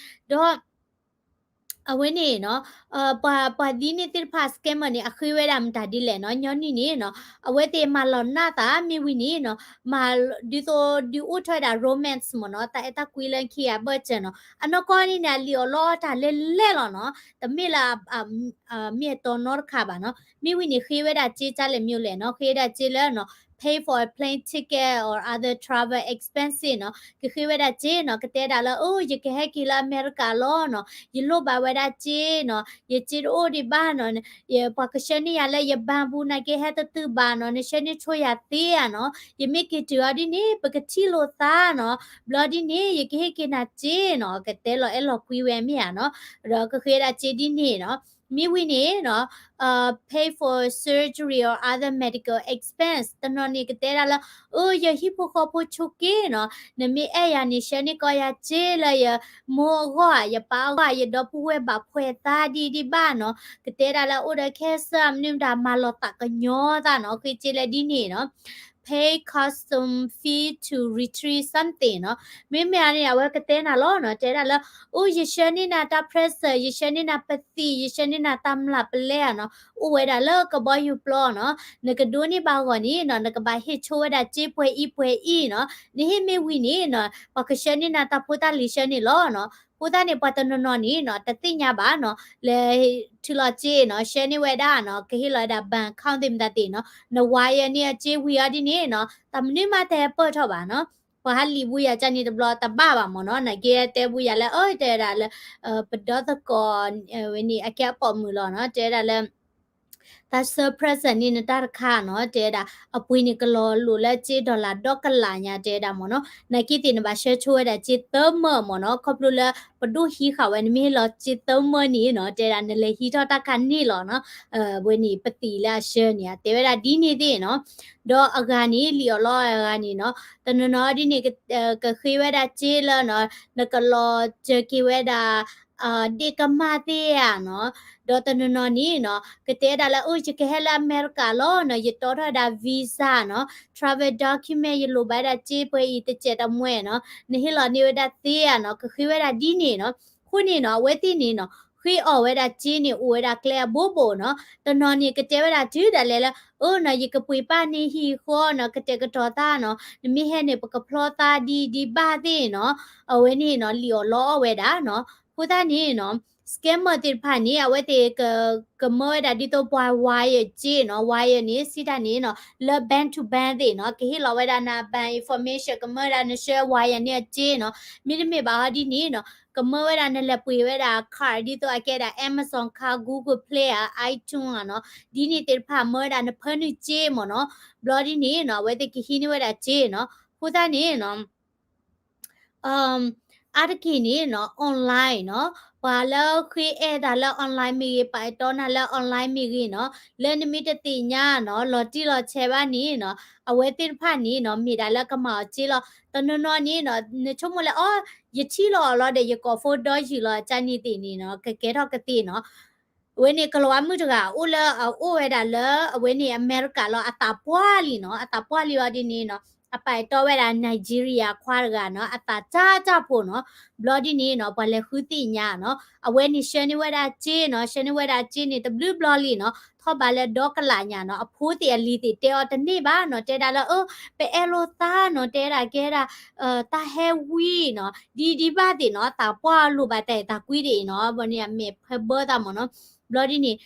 ဒီး အဝဲန့ၣ်နီၤ ပှၤ ပှၤဒ်န့ၣ်သ့ၣ်တဖၣ် scammer န့ၣ် အဃ့ဝဲဒၣ်မတၤဒ်လဲၣ်နီၤ ညီနုၢ်န့ၣ်နီၤ အဝဲသ့ၣ်မၤလီၤနးသးမ့ၢ်ဝံၤန့ၣ်နီၤ မၤဒ်သိးဒုးအိၣ်ထီၣ်ဝဲဒၣ် romance မ့ၢ်နီၤ တၢ်အဲၣ်တၢ်ကွံလၢခံဂၤဘၢၣ်စၢၤနီၤ အနီၢ်ကီၢ်န့ၣ်န့ၣ် အလံၣ်အီၣ်လီအီၣ်တၢ်လဲၣ်လဲၣ်လီၤနီၤ တမ့ၢ်လၢ မ့ၢ်အတီနီတခါဘၣ်နီၤ မ့ၢ်ဝံၤန့ၣ် ဃ့ဝဲဒၣ်စ့ကၢ်လဲၣ်မ့ၢ်လဲၣ်နီၤ ဃ့ဝဲဒၣ်စ့လၢနီၤ pet pay for a plane ticket or other travel expenses နီၤ, ကဃ့ဝဲဒၣ်စ့နီၤ, ကတဲဒၣ်လၢ အိ ယကဟဲက့ၤလၢအမဲရကၤလီၤနီၤ, ယလိၣ်ဘၣ်ဝဲဒၣ်စ့နီၤ, ယစ့တအိၣ်ဒံးဘၣ်နီၤ, ပှၤကဆှၢန့ၢ်ယၤလၢယဘဏ်ပူၤ နာ်က့ဟဲတတုၤဘၣ်နီၤ, နဆှၢန့ၢ်ဆိယၤသ့ဧါနီၤ, ယမ့ၢ်က့ၤတုၤအီၤဒ်န့ၣ် ပကထံၣ်လိာ်သးနီၤ, ဘျီဒ်န့ၣ် ယကဟ့ၣ်က့ၤနၤစ့နီၤ, ကတဲလီၤအဲၣ်လီၤကွံဝဲမ့ၢ်ဧါနီၤ, ဒီးကဃ့ဝဲဒၣ်စ့ဒ်န့ၣ်နီၤ, မ့ၢ်ဝံၤန့ၣ်နီၤ pay for surgery or other medical expense တနီၤန့ၣ် ကတဲဒၣ်လၢ အိ ယဟံၣ်ဖိဃီဖိဆိးက့နီၤ, နမ့ၢ်အဲၣ်ယၤန့ၣ် ဆှၢန့ၢ်ကီးယၤစ့လၢယမိၢ်အဂီၢ်ဧါ, ယပၢ်အဂီၢ်ဧါ, ယဒီပုၢ်ဝဲၢ်ဘၣ်ဖှဲးသးဒ်ဒံးဘၣ်နီၤ, ကတဲဒၣ်လၢအိၣ်ဒီး cancer မနုၤမတၤ မၤလီၤသးကညီၤသးနီၤ, ဃ့စ့လၢဒ်န့ၣ်နီၤ pay custom fee to retrieve something နီၤ, မ့မ့ၢ်န့ၣ် အဝဲကတဲနၤလီၤနီၤ, တဲဒၣ်လၢ အိ ယဆှၢန့ၢ်နၤတၢ် present, ယဆှၢန့ၢ်နၤပသံၣ်, ယဆှၢန့ၢ်နၤတၢ်မျၢ်ပလဲဧါနီၤ, အိၣ်ဝဲဒၣ်လၢကဘီယူၤပျီနီၤ, နကဒိးန့ၢ်ဘၣ်အဂီၢ်န့ၣ်နီၤ, နကဘၣ်ဟ့ၣ်ဆိဝဲဒၣ်စ့ပှဲၤအံၤပှဲၤအံၤနီၤ, နဟ့ၣ်မ့ၢ်ဝံၤန့ၣ်နီၤ, ပှၤကဆှၢန့ၢ်နၤတၢ်ဖိတၢ်လံၤဆှၢန့ၣ်လီၤနီၤ, အဃိသတးန့ၣ် ပှၤတနီၤနီၤန့ၣ်နီၤ တသ့ၣ်ညါဘၣ်နီၤ, လဲၤထုးလီၤစ့နီၤ, ဆှၢန့ၢ်ဝဲဒၣ်နီၤ, ကဟ့ၣ်လီၤဝဲဒၣ် bank account သ့ၣ်မတၤသ့ၣ်နီၤ, န wire န့ၢ်အစ့ဝံၤအီၤဒ်န့ၣ်နီၤ, တၢ်မနုၤမးတဟဲပၢၢ်ထီၣ်ဘၣ်နီၤ, ပှၤဟးလံာ်ဘူယၤကန့ၣ်တဘျီ တဘၣ်ဘၣ်မ့ၢ်နီၤ, နာ်က့တဲဘူယၤလၢ အၢ တဲဝဲဒၣ်လၢ ပဒီသကိးဝဲန့ၣ် အကဲအပိာ်မုၣ်လီၤနီၤ, တဲဝဲဒၣ်လၢ တၢ်ဆှၢ present န့ၣ် နတၢ်တခါနီၤ, တဲဝဲဒၣ် အပှ့ၤန့ၣ်ကလီၤလိာ်လၢစ့ dollar ဒီကလးညါ တဲဝဲဒၣ်မ့ၢ်နီၤ, နာ်က့သ့ၣ်နဘၣ်ဆှၢဆိဝဲဒၣ်စ့သၢမၢၢ်မ့ၢ်နီၤ, ခီဖျိလၢပဒိၣ်ဟံးဃာ်ဝဲ နမ့ၢ်ဟ့ၣ်လီၤစ့သၢမၢၢ်န့ၣ်နီၤ, တဲဝဲဒၣ် နလဲၤဟံးထီၣ်တၢ်ခါန့ၣ်လီၤနီၤ, ဝဲန့ၣ်ပသံၣ်လၢအဆှၢန့ၣ် တဲဝဲဒၣ်ဒ်န့ၣ်သ့ၣ်နီၤ, ဒီးအဂၤန့ၣ် လံာ်အီၣ်လီအဂၤန့ၣ်နီၤ, တနီၤနီၤဒ်န့ၣ် ကဃ့ဝဲဒၣ်စ့လၢနီၤ, နကလီၤစၢၤက့ၤဝဲဒၣ် ဒ့ၣ်ကမၢ်သ့ၣ်ဧါနီၤ, ဒီးတနီၤနီၤန့ၣ်နီၤ ကတဲဒၣ်လၢ အိ ယကဟဲလၢအမဲရကၤလီၤနီၤ, ယတီထီၣ်ဝဲဒၣ် visa နီၤ, travel document ယလိၣ်ဘၣ်ဝဲဒၣ်စ့ပှဲၤအံၤတစဲးတမှဲနီၤ, နဟ့ၣ်လီၤန့ၢ်ဝဲဒၣ်သ့ဧါနီၤ, ကဃ့ဝဲဒၣ်ဒ်န့ၣ်နီၤ, အဃိန့ၣ်နီၤ အဝဲသ့ၣ်န့ၣ်နီၤ ဃ့အီၣ်ဝဲဒၣ်စ့န့ၣ် အိၣ်ဝဲဒၣ်ကျဲအဘိဘိနီၤ, တနီၤန့ၣ် ကတဲဝဲဒၣ်တုၤဒၣ်လဲာ်လၢ အိ နီၤ ယကပှ့ၤပာ်န့ၢ်ဟံၣ်ဃီနီၤ, ကတဲာ်ကတီၤသးနီၤ, နမ့ၢ်ဟဲန့ၣ် ပကဖျီသးဒ်ဒံးဘၣ်သ့ၣ်နီၤ, အဝဲန့ၣ်နီၤ လံာ်အီၣ်လီအီၣ်ဝဲဒၣ်နီၤ, အဃိသတးန့ၣ်နီၤ scammer သ့ၣ်တဖၣ်န့ၣ် အဝဲသ့ၣ်ကမၢဝဲဒၣ်ဒ်သိးပှၤ wire စ့နီၤ, wire န့ၣ် စံးတၢ်န့ၣ်နီၤ လၢ bank to bank သ့ၣ်နီၤ, ကဟ့ၣ်လီၤဝဲဒၣ်န bank information ကမၢဝဲဒၣ်နဆှၢ wire န့ၢ်အစ့နီၤ, မ့တမ့ၢ်ဘၣ်ဟီဒ်န့ၣ်နီၤ ကမၢဝဲဒၣ်နလဲၤပှ့ၤဝဲဒၣ် card ဒ်သိးအကဲဒၣ် Amazon card, Google Play ဧါ, iTunes ဧါနီၤ, ဒ်န့ၣ်သ့ၣ်တဖၣ်မၢဝဲဒၣ်နဖၢနုာ်စ့မ့ၢ်နီၤ, ဘျီဒ်န့ၣ်နီၤ အဝဲသ့ၣ်ကဟံးန့ၢ်ဝဲဒၣ်စ့နီၤ, အဃိသတးန့ၣ်နီၤ အါတက့ၢ်န့ၣ်နီၤ online နီၤ, ပှၤလၢဃ့အဲၣ်တၢ်လၢ online မ့ၢ်ဂ့ၤ, ပာ်တီနၤလၢ online မ့ၢ်ဂ့ၤနီၤ, လၢနမ့ၢ်တသ့ၣ်ညါနီၤ လီၤတံၢ်လီၤဆဲးဘၣ်န့ၣ်နီၤ, အဝဲသ့ၣ်တဖၣ်န့ၣ်နီၤ မ့ၢ်ဒၣ်လၢကမၤအီၤစ့လီၤ, တနီၤနီၤန့ၣ်နီၤ နဆိကမိၣ်လၢ အိ ယထံၣ်လီၤအီၤလီၤဒီး ယကိး phone ဒီယုၢ်လီၤ ကန့ၣ်သ့ၣ်န့ၣ်နီၤ ကကဲထီၣ်ကသ့နီၤ အဝဲန့ၣ် ကလီၤဝါမုၣ်တဂၤ အိၣ်လၢအအိၣ်ဝဲဒၣ်လၢ အဝဲန့ၣ် အမဲရကၤလီၤ အသးပှၢ်လံနီၤ, အသးပှၢ်လံအီၤဒ်န့ၣ်နီၤ, အပာ်တီဝဲဒၣ် Nigeria ခွါတဂၤနီၤ, အသးစၢ်စၢ်ဖိနီၤ, ဘျီဒ်န့ၣ်နီၤ ပှၤလဲၤဃုသ့ၣ်ညါနီၤ, အဝဲန့ၣ်ဆှၢန့ၢ်ဝဲဒၣ်စ့နီၤ, ဆှၢန့ၢ်ဝဲဒၣ်စ့န့ၣ် တဘျုးဘျီလံနီၤ, ထီၣ်ဘးလၢဒီကလးညါနီၤ, အဖိသ့ၣ်အလံၤသ့ၣ်တဲအီၤတန့ၢ်ဘၣ်နီၤ, တဲဒၣ်လၢ အၢ ပအဲၣ်လိာ်သးနီၤ, တဲဒၣ်ကဲဒၣ် တၢ်ဟဲဝံၤနီၤ, ဒ်ဒ်ဘၣ်သ့ၣ်နီၤ, သးပှၢ်လိာ်ဘၣ်တၢ်အဲၣ်သးကွံဒ်အံၤနီၤ, ဘၣ်န့ၣ်အမဲာ်ဖဲဘၢသးမ့ၢ်နီၤ, ဘျီဒ်န့ၣ်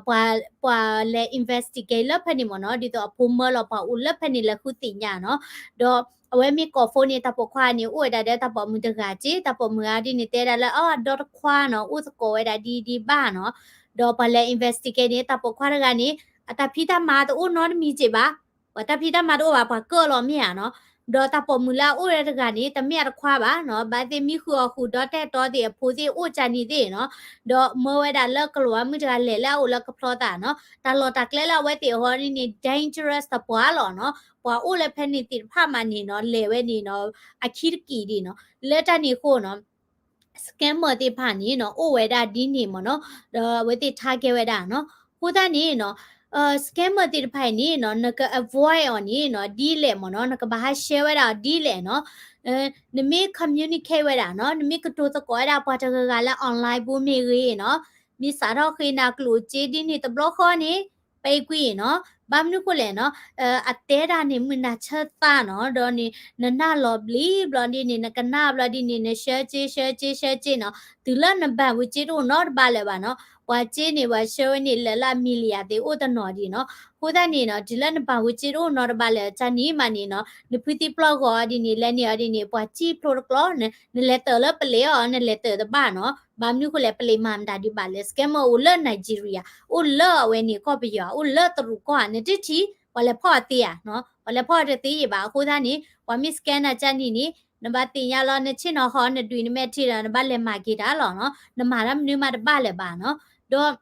ပှၤ ပှၤလဲၤ investigate လၢဖဲန့ၣ်မ့ၢ်နီၤ, ဒ်သိးအဖိမၢလီၤပှၤအိၣ်လၢဖဲန့ၣ်လဲၤဃုသ့ၣ်ညါနီၤ, ဒီးအဝဲမ့ၢ်ကိး phone န့ၣ် တၢ်ပိာ်ခွါန့ၣ် အိၣ်ဝဲဒၣ်ဒီးတၢ်ပိာ်မုၣ်တဂၤက့, တၢ်ပိာ်မုၣ်ဂၤဒ်န့ၣ် တဲဒၣ်လၢ အဒီတခွါနီၤ အိၣ်သကိးဝဲဒၣ်ဒ်ဒ်ဘၣ်နီၤ, ဒီးပှၤလဲၤ investigate န့ၣ် တၢ်ပိာ်ခွါတဂၤန့ၣ် အတၢ်ဖံးတၢ်မၤတအိၣ်နီတမံၤက့ဘၣ်, ပှၤတၢ်ဖံးတၢ်မၤတအိၣ်ဘၣ် ပှၤကၢၣ်လီၤမ့ၢ်ဧါနီၤ, ဒီးတၢ်ပိာ်မုၣ်လၢအအိၣ်ဝဲတဂၤန့ၣ် တမ့ၢ်အတခွါဘၣ်နီၤ, ဘၣ်သ့ၣ်မံဃုာ်အီၣ်ဃုာ်ဒီးတဲတီသ့ၣ်အဖိသ့ၣ်အိၣ်ကၢ်န့ၣ်သ့ၣ်နီၤ, ဒီးမၢဝဲဒၣ်လၢကလီၤဝါမုၣ်တဂၤလဲၤလၢအအိၣ်လၢကဖျီသးနီၤ, တၢ်လီၢ်တၢ်ကျဲလၢအဝဲသ့ၣ်အဂီၢ်န့ၣ်န့ၣ် dangerous တပှၢ်လီၤနီၤ, ပှၤအိၣ်လၢဖဲန့ၣ်သ့ၣ်တဖၣ်မးန့ၣ်နီၤ လဲၤဝဲန့ၣ်နီၤ အခံတကံၢ်ဒံးနီၤ, လၢတၢ်န့ၣ်အဃိနီၤ scammer သ့ၣ်တဖၣ်န့ၣ်နီၤ အိၣ်ဝဲဒၣ်ဒ်န့ၣ်မ့ၢ်နီၤ, ဒီးအဝဲသ့ၣ် target ဝဲဒၣ်နီၤ, အဃိသတးန့ၣ်နီၤ scammer သ့ၣ်တဖၣ်အံၤန့ၣ်နီၤ နက avoid အီၤန့ၣ်နီၤ ဒ်လဲၣ်မ့ၢ်နီၤ, နကဘၣ်ဟး share ဝဲဒၣ်အီၤဒ်လဲၣ်နီၤ, နမ့ၢ် communicate ဝဲဒၣ်နီၤ, နမ့ၢ်ကတိၤသကိးဝဲဒၣ်ပှၤတဂၤဂၤလၢ online ပူၤမ့ၢ်ဂ့ၤနီၤ, မ့ၢ်စးထီၣ်ဃ့နၤကျိၣ်စ့ဒ်န့ၣ်တဘျီဃီန့ၣ် ပအဲၣ်ကွံာ်နီၤ, ဘၣ်မနုၤဃိလဲၣ်နီၤ, အတဲတၢ်န့ၣ်မုၢ်နၤဆၢသးနီၤ, ဒီးန့ၣ် နနၢ်လီၤဘျံးဘျီဒ်န့ၣ် နကနၣ်ဘျီဒ်န့ၣ် နဆှၢစ့ ဆှၢစ့ ဆှၢစ့နီၤ, တုၤလၢနဘၣ်ဝံၤစ့တအိၣ်နီတဘ့ၣ်လၢၤဘၣ်နီၤ, ပှၤစ့န့ၣ် ပှၤဆှၢဝဲန့ၣ်လၢာ်လၢအမံၤလံယၤသ့ၣ်အိၣ်တနီၤဒံးနီၤ, အဃိသတးန့ၣ်နီၤ တုၤလၢနဘၣ်ဝံၤစ့တအိၣ်နီတဘ့ၣ်လၢၤ တၢ်နံၤမးန့ၣ်နီၤ နဖုသံပျီၢ်ဂီၤအီၤဒ်န့ၣ် လဲၤန့ၢ်အီၤဒ်န့ၣ် ပှၤစံၣ်ဖျိတကျီ နလဲၤတၢၢ်လၢပလံးအီၤ နလဲၤတၢၢ်တဘၣ်နီၤ, ဘၣ်မနုၤဃိလဲၣ် ပလံးမၤမတၤဒံးဘၣ်လဲၣ် scammer အိၣ်လၢ Nigeria အိၣ်လၢအဝဲန့ၣ်ကီၢ်ပယီၤ အိၣ်လၢတရူးကီၢ်ဧါ နတထံၣ် ပှၤလဲၤဖီၣ်အီၤသ့ဧါ, ပှၤလဲၤဖီၣ်အီၤတသ့ဘၣ်, အဃိသတးန့ၣ် ပှၤမ့ၢ် scam နၤကၢ်နံၤန့ၣ် နဘၣ်သ့ၣ်ညါလီၤ နဆ့ၣ်နီၤဃီ နဒုးနမဲာ်ထံဒီး နဘၣ်လဲၤမၤက့ၤတၢ်လီၤနီၤ, နမၤတၢ်မနုၤမးတဘၣ်လၢၤဘၣ်နီၤ, ဒီး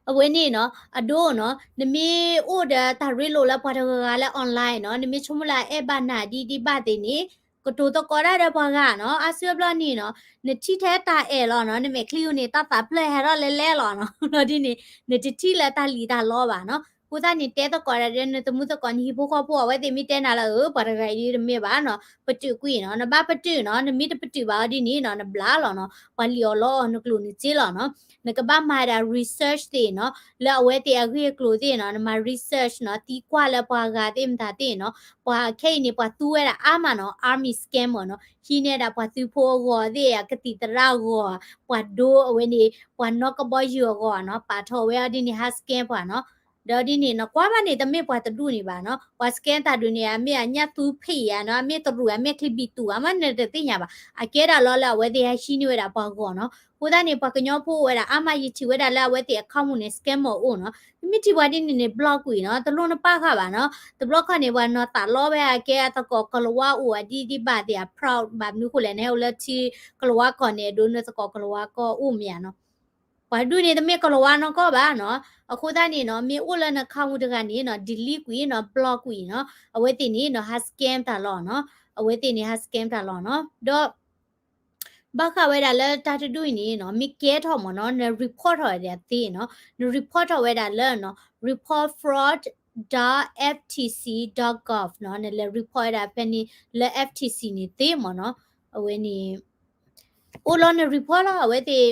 အဝဲန့ၣ်နီၤ အဒိနီၤ နမ့ၢ်အိၣ်ဒီးတၢ်ရ့လိာ်လၢပှၤတဂၤဂၤလၢ online နီၤ နမ့ၢ်ဆိကမိၣ်လၢအအဲၣ်ဘၣ်နၤဒ်ဒ်ဘၣ်သ့ၣ်န့ၣ် ကတိၤသကိးတၢ်ဒီးပှၤဂၤနီၤ, အါစုအါဘျီန့ၣ်နီၤ နထံၣ်ထဲတၢ်အဲၣ်လီၤနီၤ, နမဲာ်ချံအူန့ၣ် တၢ်သးဖျၢၣ်ဟဲထီၣ်လဲလဲလီၤနီၤ, ဘျီဒ်န့ၣ် နတထံၣ်လၢတၢ်လံၤတၢ်လီဘၣ်နီၤ, အဃိသတးန့ၣ် တဲသကိးတၢ်ဒီးနသမူသကိး နဟံၣ်ဖိဃီဖိ အဝဲသ့ၣ်မ့ၢ်တဲနၤလၢ အၢ ပှၤတဂၤအံၤဒ်တမ့ၢ်ဘၣ်နီၤ ပတုာ်ကွံာ်နီၤ, နဘၣ်ပတုာ်နီၤ, နမ့ၢ်တပတုာ်ဘၣ်အီၤဒ်န့ၣ်နီၤ နဘျါလီၤနီၤ, ပှၤလံၣ်အီၣ်လီအီၣ်နကျိၣ်နစ့လီၤနီၤ, နကဘၣ်မၤဒၣ် research သ့ၣ်နီၤ, လၢအဝဲသ့ၣ်အဂ့ၢ်အကျိၤသ့ၣ်နီၤ, နမၤ research နီၤ, သံကွၢ်လၢပှၤဂၤသ့ၣ်မတၤသ့ၣ်နီၤ, ပှၤခဲအံၤန့ၣ် ပှၤသူဝဲဒၣ်အါမးနီၤ, army scammer နီၤ, ဟံးန့ၢ်ဒၣ်ပှၤသုးဖိအဂီၤသ့ၣ် ကသံၣ်သရၣ်အဂီၤ, ပှၤဒိအဝဲန့ၣ် ပှၤနီၣ်ကဘီယူၤအဂီၤနီၤ, ပာ်ထီၣ်ဝဲအီၤဒ်န့ၣ် ဟး scam ပှၤနီၤ, ဒီးဒ်န့ၣ် နကွၢ်ဘၣ်န့ၣ် တမ့ၢ်ပှၤတဒူၣ်န့ၣ်ဘၣ်နီၤ, ပှၤ scam တၢ်ဒုးန့ၣ် အမ့ၢ်အညၣ်သူဖံးဧါနီၤ, အမ့ၢ်တရူး အမ့ၢ်ချံဘံၣ်တူၢ်ဧါ မ့ၢ်နတသ့ၣ်ညါဘၣ်, အကဲဒၣ်လီၤလၢအဝဲသ့ၣ်ဟဲဟံးန့ၢ်ဝဲဒၣ်ပှၤဂီၤနီၤ, အဃိသတးန့ၣ် ပှၤကညီဖိအိၣ်ဝဲဒၣ်အါမး ယထံၣ်ဝဲဒၣ်လၢအဝဲသ့ၣ်အ account န့ၣ် scammer အိၣ်နီၤ, နမ့ၢ်ထံၣ်ပှၤဒ်န့ၣ်န့ၣ် block ကွံာ်နီၤ, တလိၣ်နပာ်ဃာ်ဘၣ်နီၤ, တဘျီခီန့ၣ် ပှၤနီၢ်သးလီဝဲအကဲအသကိးကလၤဝါအိၣ်အဒ်ဒ်ဘၣ်သ့ၣ်အ proud ဘၣ်မနုၤဃိလဲၣ် နဟဲအိၣ်လၢထံကလၤဝါကီၢ်န့ၣ် အဒိနသကိးကလၤဝါကီၢ်အိၣ်မ့ၢ်ဧါနီၤ ပှၤဒူၣ်န့ၣ်တမ့ၢ်ကလၤဝါနီၢ်ကီၢ်ဘၣ်နီၤ, အဃိသတးန့ၣ်နီၤ မ့ၢ်အိၣ်လၢန account တဂၤန့ၣ်နီၤ delete ကွံာ်နီၤ block ကွံာ်နီၤ, အဝဲသ့ၣ်န့ၣ်နီၤ ဟး scam တၢ်လီၤနီၤ, အဝဲသ့ၣ်န့ၣ် ဟး scam တၢ်လီၤနီၤ, ဒီး ဘၣ်ဃးဝဲဒၣ်လၢတၢ်တဒူၣ်အံၤန့ၣ်နီၤ မ့ၢ်ကဲထီၣ်မ့ၢ်နီၤ န report ထီၣ်ဝဲဒၣ်သ့နီၤ, န report ထီၣ်ဝဲဒၣ်လၢနီၤ report fraud dot F T C dot gov နီၤ, နလဲၤ report ဝဲဒၣ်ဖဲန့ၣ်လၢ F T C န့ၣ်သ့မ့ၢ်နီၤ, အဝဲန့ၣ် အိၣ်လီၤန report လီၤ အဝဲသ့ၣ်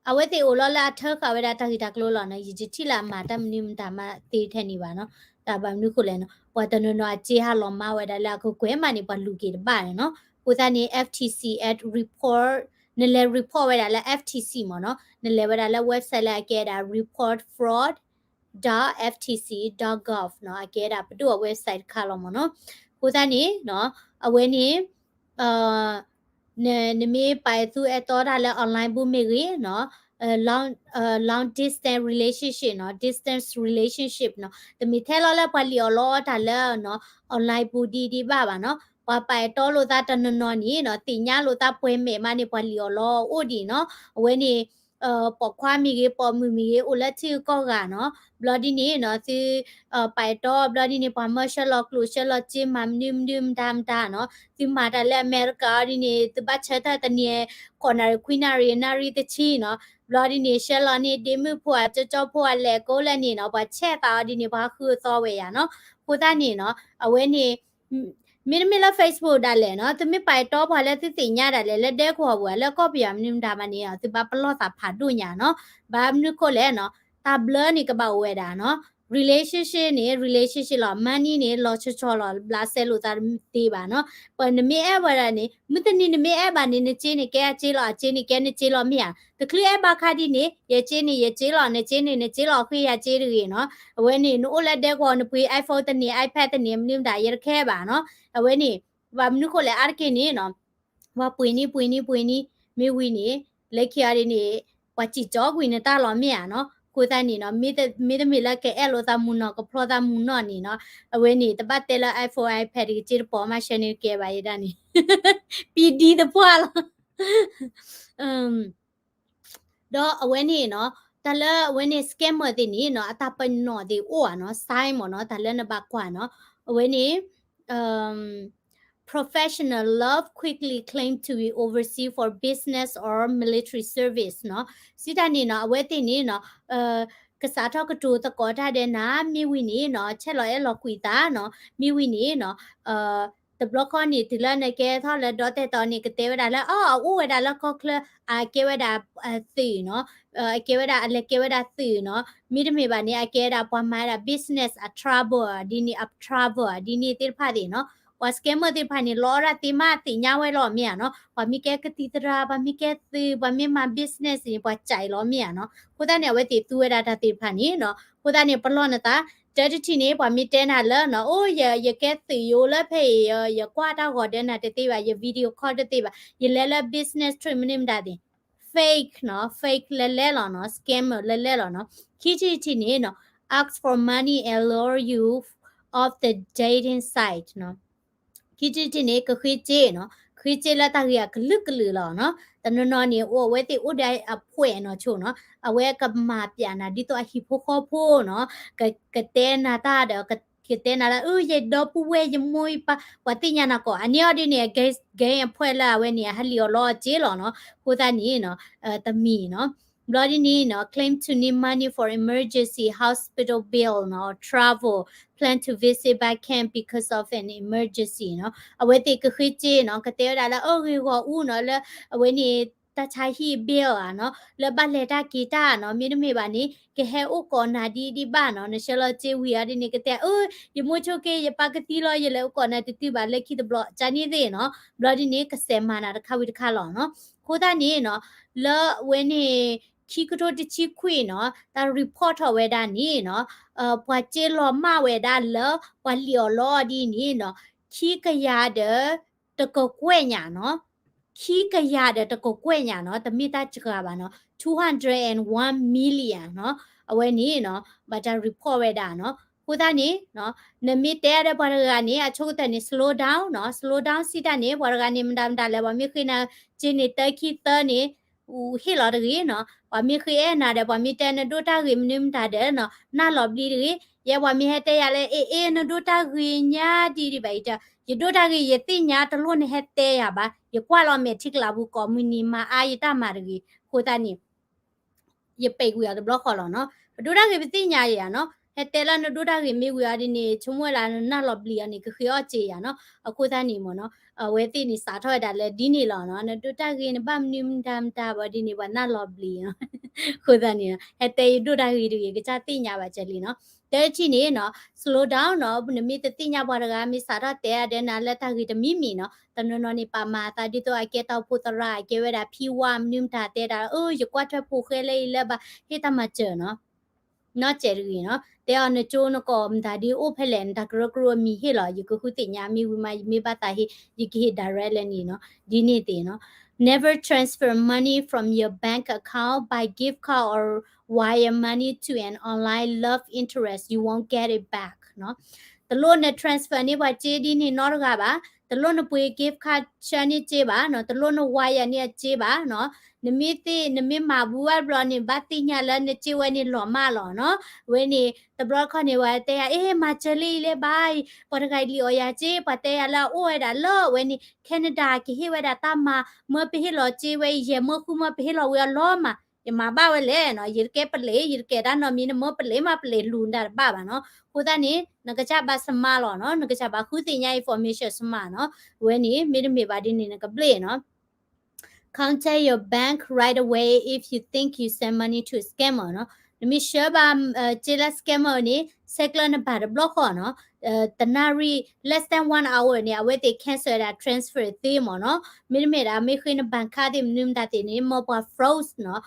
အဝဲသ့ၣ်အိၣ်လီၤလၢအထၢဃာ်ဝဲဒၣ်တၢ်ဂ့ၢ်တၢ်ကျိၤလီၤနီၤ, ယတထံၣ်လၢအမၤတၢ်မနုၤမတၤမးသ့ထဲန့ၣ်ဘၣ်နီၤ, တၢ်ဘၣ်မနုၤဃိလဲၣ်နီၤ ပှၤတနီၤနီၤအစ့ဟးလီၤမါဝဲဒၣ်လၢအကကွဲၢ်မးန့ၣ် ပှၤလူၤက့ၤတဘၣ်န့ၣ်နီၤ, အဃိသတးန့ၣ် F T C at report နလဲၤ report ဝဲဒၣ်လၢ F T C မ့ၢ်နီၤ, နလဲၤဝဲဒၣ်လၢ website လၢအကဲဒၣ် report fraud dot F T C dot gov နီၤ, အကဲဒၣ်ပဒိၣ်အ website တခါလီၤမ့ၢ်နီၤ, အဃိသတးန့ၣ်နီၤ အဝဲန့ၣ် န နမ့ၢ်ပာ်အဲၣ်သူအဲၣ်တီတၢ်လၢ online ပူၤမ့ၢ်ဂ့ၤနီၤ, long distance relationship နီၤ, distance relationship နီၤ, တမ့ၢ်ထဲလီၤလၢပှၤလံၣ်အီၣ်လီအီၣ်တၢ်လၢနီၤ online ပူၤဒ်ဒ်ဘၣ်ဘၣ်နီၤ, ပှၤပာ်အဲၣ်တီလိာ်သးတနီၤနီၤန့ၣ်နီၤ သ့ၣ်ညါလိာ်သးပှဲၤမဲာ်မးန့ၣ် ပှၤလံၣ်အီၣ်လီအီၣ်အိၣ်ဒံးနီၤ, အဝဲန့ၣ် ပိာ်ခွါမ့ၢ်ဂ့ၤ ပိာ်မုၣ်မ့ၢ်ဂ့ၤ အိၣ်လၢထံဂုၤကီၢ်ဂၤနီၤ, ဘျီဒ်န့ၣ်နီၤ သု ပာ်အဲၣ်တီ ဘျီဒ်န့ၣ် ပှၤမၢဆှၢလီၤကျိၣ် ဆှၢလီၤစ့မၤမနုၤမနုၤမတၤမတၤနီၤ, သုမၤတၢ်လၢအမဲရကၤအီၤဒ်န့ၣ် သုဘၣ်ဆၢထၢၣ်တနံၤ ကိးနၣ်ရံၣ်ခွံနၣ်ရံၣ် နၣ်ရံၣ်တဆံနီၤ, ဘျီဒ်န့ၣ် ဆှၢလီၤန့ၢ်ဒ့မုၣ်ဖိဧါ ကၠီကၠီဖိဧါ လဲၤကိးလဲၣ်န့ၣ်နီၤ ပှၤဆဲးသးအီၤဒ်န့ၣ် ပှၤဃုအသီဝဲယၤနီၤ, အဃိသတးန့ၣ်နီၤ အဝဲန့ၣ် မ့တမ့ၢ်လၢ Facebook ဒၣ်လဲာ်နီၤ, သုမ့ၢ်ပာ်အဲၣ်တီပှၤလၢသုသ့ၣ်ညါဒၣ်လဲာ် လၢဒဲကဝီၤပူၤဧါ လၢကီၢ်ပယီၤမနုၤမတၤမးန့ၣ် သုဘၣ်ပလီၢ်သးဖးဒိၣ်ညါနီၤ, ဘၣ်မနုၤခိၣ်လဲၣ်နီၤ, တၢ်ဘျၢန့ၣ်ကဘၣ်အိၣ်ဝဲဒၣ်နီၤ, relationship န့ၣ် relationship လီၤ, money န့ၣ် လီၤဆီဆီလီၤ, ဘျးစဲလိာ်သးတသ့ဘၣ်နီၤ, ပနမ့ၢ်အဲၣ်ဝဲဒၣ်န့ၣ် မုၢ်တနံၤနမ့ၢ်အဲၣ်ဘၣ်န့ၣ် နစ့န့ၣ်ကဲအစ့လီၤ, အစ့န့ၣ်ကဲနစ့လီၤမ့ၢ်ဧါ, တချုးအဲၣ်ဘၣ်ခါဒ်န့ၣ် ယစ့န့ၣ်ယစ့လီၤ, နစ့န့ၣ်နစ့လီၤ ဃ့ယၤစ့တဂ့ၤနီၤ, အဝဲန့ၣ် နအိၣ်လၢဒဲကဝီၤ နပှ့ၤ iPhone တန့ၢ် iPad တန့ၢ် မနုၤမတၤ ယတခဲဘၣ်နီၤ, အဝဲန့ၣ် ဘၣ်မနုၤဃိလဲၣ် အါတက့ၢ်န့ၣ်နီၤ ပှၤပှ့ၤန့ၢ်ပှ့ၤန့ၢ်ပှ့ၤန့ၢ် မ့ၢ်ဝံၤန့ၣ် လၢခံအီၤဒ်န့ၣ် ပှၤစံၣ်ကၠီကွံာ်နတၢ်လီၤမ့ၢ်ဧါနီၤ, အဃိသတးန့ၣ်နီၤ မ့တမ့ၢ်လၢကအဲၣ်လိာ်သးမုၢ်နီၢ် ကဖျီသးမုၢ်နီၢ်န့ၣ်နီၤ, အဝဲန့ၣ် တဘၣ်တဲလၢ iPhone iPad တက့ၢ် တပိာ်မးဆှၢန့ၢ်ကဲဘၣ်ယဲဒၣ်န့ၣ် ပံဒံသပှၢ်လီၤ ဒီးအဝဲန့ၣ်နီၤ တၢ်လၢအဝဲန့ၣ် scammer သ့ၣ်န့ၣ်နီၤ အတၢ်ပနီၣ်သ့ၣ်အိၣ်ဧါနီၤ, sign မ့ၢ်နီၤ တၢ်လၢနဘၣ်ကွၢ်နီၤ, အဝဲန့ၣ် professional love quickly claim to be overseas for business or military service နီၤ, စံးတၢ်န့ၣ်နီၤ အဝဲသ့ၣ်န့ၣ်နီၤ ကစးထီၣ်ကတိၤသကိးတၢ်ဒီးနၤ မ့ၢ်ဝံၤန့ၣ်နီၤ ဆဲးလီၤအဲၣ်လီၤကွံာ်သးနီၤ, မ့ၢ်ဝံၤန့ၣ်နီၤ တ တဘျီခီန့ၣ် တုၤလၢနကဲထီၣ်လၢဒီတဲာ်တီၤန့ၣ် ကတဲဝဲဒၣ်လၢ အီ အအိၣ်ဝဲဒၣ်လၢကီၢ်ချၢ အကဲဝဲဒၣ်သုးနီၤ, အကဲဝဲဒၣ် အလဲၤကဲဝဲဒၣ်သုးနီၤ, မ့တမ့ၢ်ဘၣ်န့ၣ် အကဲဝဲဒၣ်ပှၤမၤဝဲဒၣ် business အ travel ဒ်န့ၣ် အ travel ဒ်န့ၣ်သ့ၣ်တဖၣ်သ့ၣ်နီၤ, ပှၤ scammer သ့ၣ်တဖၣ်န့ၣ် လီအီၣ်ဒၣ်သ့မးသ့ၣ်ညါဝဲလီၤမ့ၢ်ဧါနီၤ, ပှၤမ့ၢ်ကဲကသံၣ်သရၣ် ပှၤမ့ၢ်ကဲသုး ပှၤမ့ၢ်မၤ business န့ၣ် ပှၤစဲးလီၤမ့ၢ်ဧါနီၤ, အဃိသတးန့ၣ် အဝဲသ့ၣ်သူဝဲဒၣ်တၢ်သ့ၣ်တဖၣ်န့ၣ်နီၤ, အဃိသတးန့ၣ် ပလီၢ်နသး တၢ်တထံၣ်န့ၣ် ပှၤမ့ၢ်တဲနၤလၢနီၤ, အိၣ် ယ ယကဲသုးယိလၢဖဲအံၤ ယကွၢ်တၢ်ဂီၤဒၢနၤတသ့ဘၣ်, ယ video call တသ့ဘၣ်, ယလဲၤလၢ business trip မနုၤမတၤသ့ၣ်, fake နီၤ, fake လဲၤလဲၤလီၤနီၤ, scammer လဲၤလဲၤလီၤနီၤ, ခံထံၣ်တထံၣ်န့ၣ်နီၤ, ask for money and lure you off the dating site နီၤ, ခံထံၣ်တထံၣ်န့ၣ် ကဃ့စ့နီၤ, ဃ့စ့လၢတၢ်ဂ့ၢ်အကလုာ်ကလုာ်လီၤနီၤ, တနီၤနီၤန့ၣ် အိၣ်အဝဲသ့ၣ်အိၣ်ဒီးအဖှဲးနီၤဆိနီၤ, အဝဲကမၤပျးနၤဒ်သိးအဟံၣ်ဖိဃီဖိနီၤ, က ကတဲနၤတၢ်ဒီး ကတဲနၤလၢ အၢ ယဒီပုၢ်ဝဲၢ်ယမိၢ်ယပၢ် ပှၤသ့ၣ်ညါနၤကီး အန့ၣ်အီၤဒ်န့ၣ် gang အဖှဲးလၢအဝဲန့ၣ် အဟဲလံၣ်အီၣ်လီအီၣ်စ့လီၤနီၤ, အဃိသတးန့ၣ်နီၤ, တမံၤနီၤ, ဘျီဒ်န့ၣ်နီၤ, claim to need money for emergency hospital bill နီၤ, travel, plan to visit but can't because of an emergency နီၤ, အဝဲသ့ၣ်ကဃ့စ့နီၤ, ကတဲဝဲဒၣ်လၢ အၢ ဂ့ၢ်ဂီၢ်အူနီၤ, လၢအဝဲန့ၣ် တၢ်ဆါဟံၣ် bill ဧါနီၤ, လၢဘၣ်လဲၤတၢ်က့ၤတၢ်နီၤ, မ့တမ့ၢ်ဘၣ်န့ၣ် ကဟဲအိၣ်ကိးနၤဒ်ဒ်ဘၣ်နီၤ, နဆှၢလီၤစ့ဝံၤအီၤဒ်န့ၣ် ကတဲ အၢ ယမိၢ်ဆိက့ ယပၢ်ကသံလီၤ ယလဲၤအိၣ်ကိးနၤတတုၤဘၣ်လၢခံတဘျီ ကန့ၣ်သ့ၣ်နီၤ, ဘျီဒ်န့ၣ် ကစဲးမၤနၤတခါဝံၤတခါလီၤနီၤ. အဃိသတးန့ၣ်နီၤ, လၢအဝဲန့ၣ် ခံကထိတဆံခွံနီၤ, တၢ် report ထီၣ်ဝဲဒၣ်န့ၣ်နီၤ, ပှၤစ့လီၤမၢ်ဝဲဒၣ်လၢ ပှၤလံၣ်အီၤလီအီၤဒ်န့ၣ်နီၤ, ခံကယၤဒီး တကကွဲၢ်ညၣ်နီၤ, ခံကယၤဒီးတကကွဲၢ်ညၣ်နီၤ, တမ့ၢ်တၢ်စှၤဘၣ်နီၤ, two hundred and one million နီၤ, အဝဲန့ၣ်နီၤ, ဘၣ်တၢ် report ဝဲဒၣ်နီၤ. အဃိသတးန့ၣ် နမ့ၢ်တဲအါဒီးပှၤတဂၤန့ၣ် အဆိကတၢၢ်န့ၣ် slow down နီၤ, slow down စံးတၢ်န့ၣ် ပှၤတဂၤန့ၣ် မတၤမတၤလဲၣ် ပှၤမ့ၢ်ဃ့နၤစ့န့ၣ် တၢခံသၢန့ၣ် ဟ့ၣ်လီၤတဂ့ၤနီၤ, ပှၤမ့ၢ်ဃ့အဲၣ်နၤဒီး ပှၤမ့ၢ်တဲနဒိၣ်တၢ်ဂ့ၤမနုၤမတၤဒီးနီၤ, နၢ်လီၤဘျံးတဂ့ၤ. ယဲပှၤမ့ၢ်ဟဲတဲယၤလၢ အ့ အ့ နဒိၣ်တၢ်ဂ့ၤညါဒ်ဒ်ဘၣ်အံၤတၢ်, ယဒိၣ်တၢ်ဂ့ၤ ယသ့ၣ်ညါတလိၣ်နဟဲတဲယၤဘၣ်, ယကွၢ်လီၤမဲာ်ထံကလၤပူၤကိးမုၢ်နံၤ မၤအါယတၢ်မၤတဂ့ၤ. အဃိသတးန့ၣ် ယပဲာ်ကွံာ်အီၤတဘျီဃီလီၤနီၤ. ပဒိၣ်တၢ်ဂ့ၤပသ့ၣ်ညါယၤနီၤ, ဟဲတဲလၢနဒိၣ်တၢ်ဂ့ၤမ့ၢ်ဝံၤအီၤဒ်န့ၣ် ဆိကမိၣ်ဝဲဒၣ်နနၢ်လီၤဘျံးအီၤန့ၣ် ကဃ့အီၣ်စ့ယၤနီၤ. အဃိသတးန့ၣ်မ့ၢ်နီၤ, အဝဲသ့ၣ်န့ၣ်စးထီၣ်ဝဲဒၣ်လၢဒ်န့ၣ်လီၤနီၤ, နဒိၣ်တၢ်ဂ့ၤ နဘၣ်မနုၤမတၤမတၤဘၣ်ဒ်န့ၣ် ပှၤနၢ်လီၤဘျံးနီၤ. အဃိသတးန့ၣ် ဟဲတဲယဒိၣ်တၢ်ဂ့ၤတဂ့ၤ ကစၢ်သ့ၣ်ညါဘၣ်ကဲလံနီၤ. တထံၣ်န့ၣ်နီၤ, slow down နီၤ, နမ့ၢ်တသ့ၣ်ညါပှၤတဂၤ မ့ၢ်စးထီၣ်တဲအဒၢနၤလၢတၢ်ဂ့ၤတမံၤမံၤနီၤ, တနီၤနီၤန့ၣ် ပာ်မၤအသးဒ်သိးအကဲတၢ်အိၣ်ဖှိၣ်သရၣ် အကဲဝဲဒၣ်ဖံဝါ မနုၤမတၤတဲဒၣ် အၢ ယကွၢ်ထွဲဖိဃဲလၢအံၤလၢဘၣ် ဟ့ၣ်တၢ်မၤစၢၤနီၤ. နီၢ်စဲးတဂ့ၤနီၤ, တဲအီၤနကၠိနကီၢ်မတၤဒ်အိၣ်ဖဲလဲၣ် နတၢ်ကရၢကရိအမံၤဟ့ၣ်လီၤ, ယကဃုသ့ၣ်ညါမ့ၢ်ဝံၤမး ယမ့ၢ်ဘၣ်သးဟ့ၣ် ယကဟ့ၣ် direct လၢနံၤနီၤ, ဒ်န့ၣ်သ့ၣ်နီၤ. Never transfer money from your bank account by gift card or wire money to an online love interest, you won't get it back နီၤ. တလိၣ်န transfer န့ၢ်ပှၤစ့ဒ်န့ၣ်နီတဂၤဘၣ်, တလိၣ်နပှ့ၤ gift card ဆှၢန့ၢ်စ့ဘၣ်နီၤ, တလိၣ်န wire န့ၢ်အစ့ဘၣ်နီၤ. နမ့ၢ်သ့ၣ် နမ့ၢ်မၤဘူးဘၣ်တဘျီန့ၣ် ဘၣ်သ့ၣ်ညါလၢနစ့ဝဲန့ၣ်လီၤမၢ်လီၤနီၤ. အဝဲန့ၣ် တဘျီတခီၣ်န့ၣ် ပှၤတဲယၤ အ့ မၤစၢၤလၢအံၤလၢဘၣ်, ပှၤတဂၤအံၤလံၣ်အီၣ်ယၤစ့, ပှၤတဲယၤလၢအအိၣ်ဝဲဒၣ်လၢအဝဲန့ၣ် Canada ကဟ့ၣ်ဝဲဒၣ်တၢ်မၤ, မၢပဟ့ၣ်လီၤစ့ဝဲအံၤ ယဲၢ်မၢဃုမၢပဟ့ၣ်လီၤဝံၤအလီၤမၢ်, ယမၤဘၣ်ဝဲလဲၣ်နီၤ, ယတကဲပလ့း ယတကဲတၢ်နီတမံၤ နမၢပလ့းမၢပလ့းလူၤနတၢ်တဘၣ်ဘၣ်နီၤ. အဃိသတးန့ၣ် နကစၢ်ဘၣ် smart လီၤနီၤ, နကစၢ်ဘၣ်ဃုသ့ၣ်ညါ information smart နီၤ. အဝဲန့ၣ် မ့တမ့ၢ်ဘၣ်ဒ်န့ၣ် နကဘျ့ၣ်နီၤ. Contact your bank right away if you think you send money to a scammer နီၤ. နမ့ၢ်ဆှၢဘၣ် စ့လၢ scammer န့ၣ် ဆဲးကျၢနဘၣ်တဘျီဃီနီၤ. တနၣ်ရံၣ် less than one hour န့ၣ် အဝဲသ့ၣ် cancel ဒၣ် transfer သ့မ့ၢ်နီၤ. မ့တမ့ၢ်ဒၣ် မ့ၢ်ဃ့န bank card သ့ၣ်မနုၤမတၤသ့ၣ်န့ၣ် မ်ပှၤ froze နီၤ,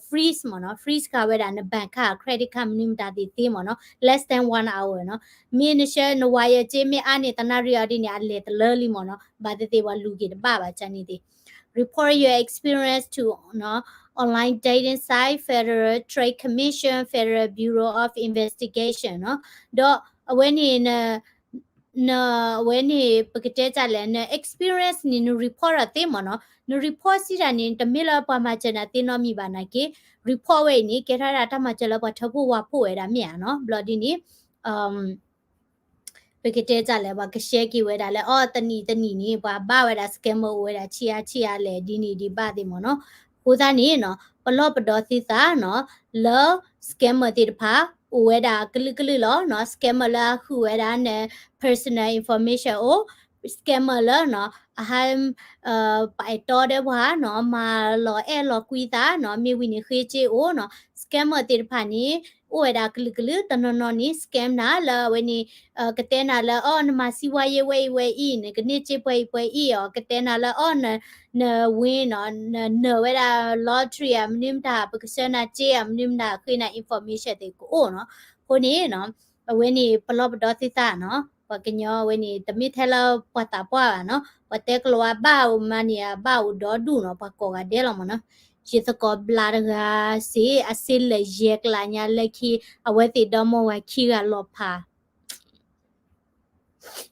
freeze မ့ၢ်နီၤ, freeze ဃာ်ဝဲဒၣ်န bank card credit card မနုၤမတၤသ့ၣ်သ့မ့ၢ်နီၤ, less than one hour နီၤ. မ့ၢ်နဆှၢန wire စ့မ့ၢ်အါန့ၢ်တနၣ်ရံၣ်အီၤဒ်န့ၣ် အလဲၤတလၢလံမ့ၢ်နီၤ, ဘၣ်သ့ၣ်သ့ၣ်ပှၤလူၤက့ၤတဘၣ်ဘၣ် ကန့ၣ်သ့ၣ် Report your experience to online dating site, Federal Trade Commission, Federal Bureau of Investigation နီၤ. ဒီးအဝဲန့ၣ် န အဝဲန့ၣ် ပကတဲတၢ်လဲၣ် န experience န့ၣ် န report ဒီးသ့မ့ၢ်နီၤ. န report စံးတၢ်န့ၣ် တမ့ၢ်လၢပှၤမၤစၢၤနၤသ့နီတမံၤဘၣ်နာ်က့ report ဝဲအံၤန့ၣ် ကဲထီၣ်ဒၣ်တၢ်မၤစၢၤလၢပှၤထၢဖှိၣ်ဝၤဖှိၣ်ဝဲဒၣ်မ့ၢ်ဧါနီၤ. ဘျီဒ်န့ၣ် ပကတဲတၢ်လဲၣ် ပှၤက share က့ၤဝဲဒၣ်လၢ အီ တနံၤတနံၤန့ၣ် ပှၤဘၣ်ဝဲဒၣ် scammer အိၣ်ဝဲဒၣ်ဆံးအါဆံးအါလဲၣ် ဒ်န့ၣ်ဒံးဘၣ်သ့ၣ်မ့ၢ်နီၤ. အဃိသတးန့ၣ်နီၤ ပလီၢ်ပဒီသ့သးနီၤ လၢ scammer သ့ၣ်တဖၣ် အိၣ်ဝဲဒၣ်ကလုာ်ကလုာ်လီၤနီၤ. scammer လၢအဃုဝဲဒၣ်န personal information အိၣ် scammer လၢနီၤ အဟး ပာ်အဲၣ်တီဒီးပှၤနီၤ မၤလီၤအဲၣ်လီၤကွံသးနီၤ မ့ၢ်ဝံၤန့ၣ်ဃ့စ့အိၣ်နီၤ scammer သ့ၣ်တဖၣ်န့ၣ် အိၣ်ဝဲဒၣ်ကလုာ်ကလုာ် တနီၤနီၤန့ၣ် scam နၤလၢအဝဲန့ၣ် ကတဲနၤလၢအီၤ နမၤစံးဝါယဲဝဲအံၤဝဲအံၤ နကန့ၢ်စ့ပှဲၤအံၤပှဲၤအံၤအီၤ ကတဲနၤလၢအီၤ န win နီၤ နနၢၤဝဲဒၣ် lottery ဧါ မနုၤမတၤ ပကဆှၢနၤစ့ဧါ မနုၤမတၤ ဃ့နၤ information သ့ၣ်ကအိၣ်နီၤ အဃိန့ၣ်နီၤ အဝဲန့ၣ် ပလီၢ်ပဒီသ့ၣ်သၣ်နီၤ ပှၤကညီအဝဲန့ၣ် တမ့ၢ်ထဲလၢပှၤသးပှၢ်ဘၣ်နီၤ ပှၤတဲကလၤဝါဘၣ်အိၣ်မးန့ၣ် အဘၣ်အိၣ်ဒီဒူၣ်နီၤ ပှၤကိးဂၤဒဲးလီၤမ့ၢ်နီၤ ယသကိးဘျါတဂၤစ့ အစ့လဲၤယဲၢ်ကလးညါလၢခံ အဝဲသ့ၣ်ဒီမါဝၤခံဂၤလီၤဖး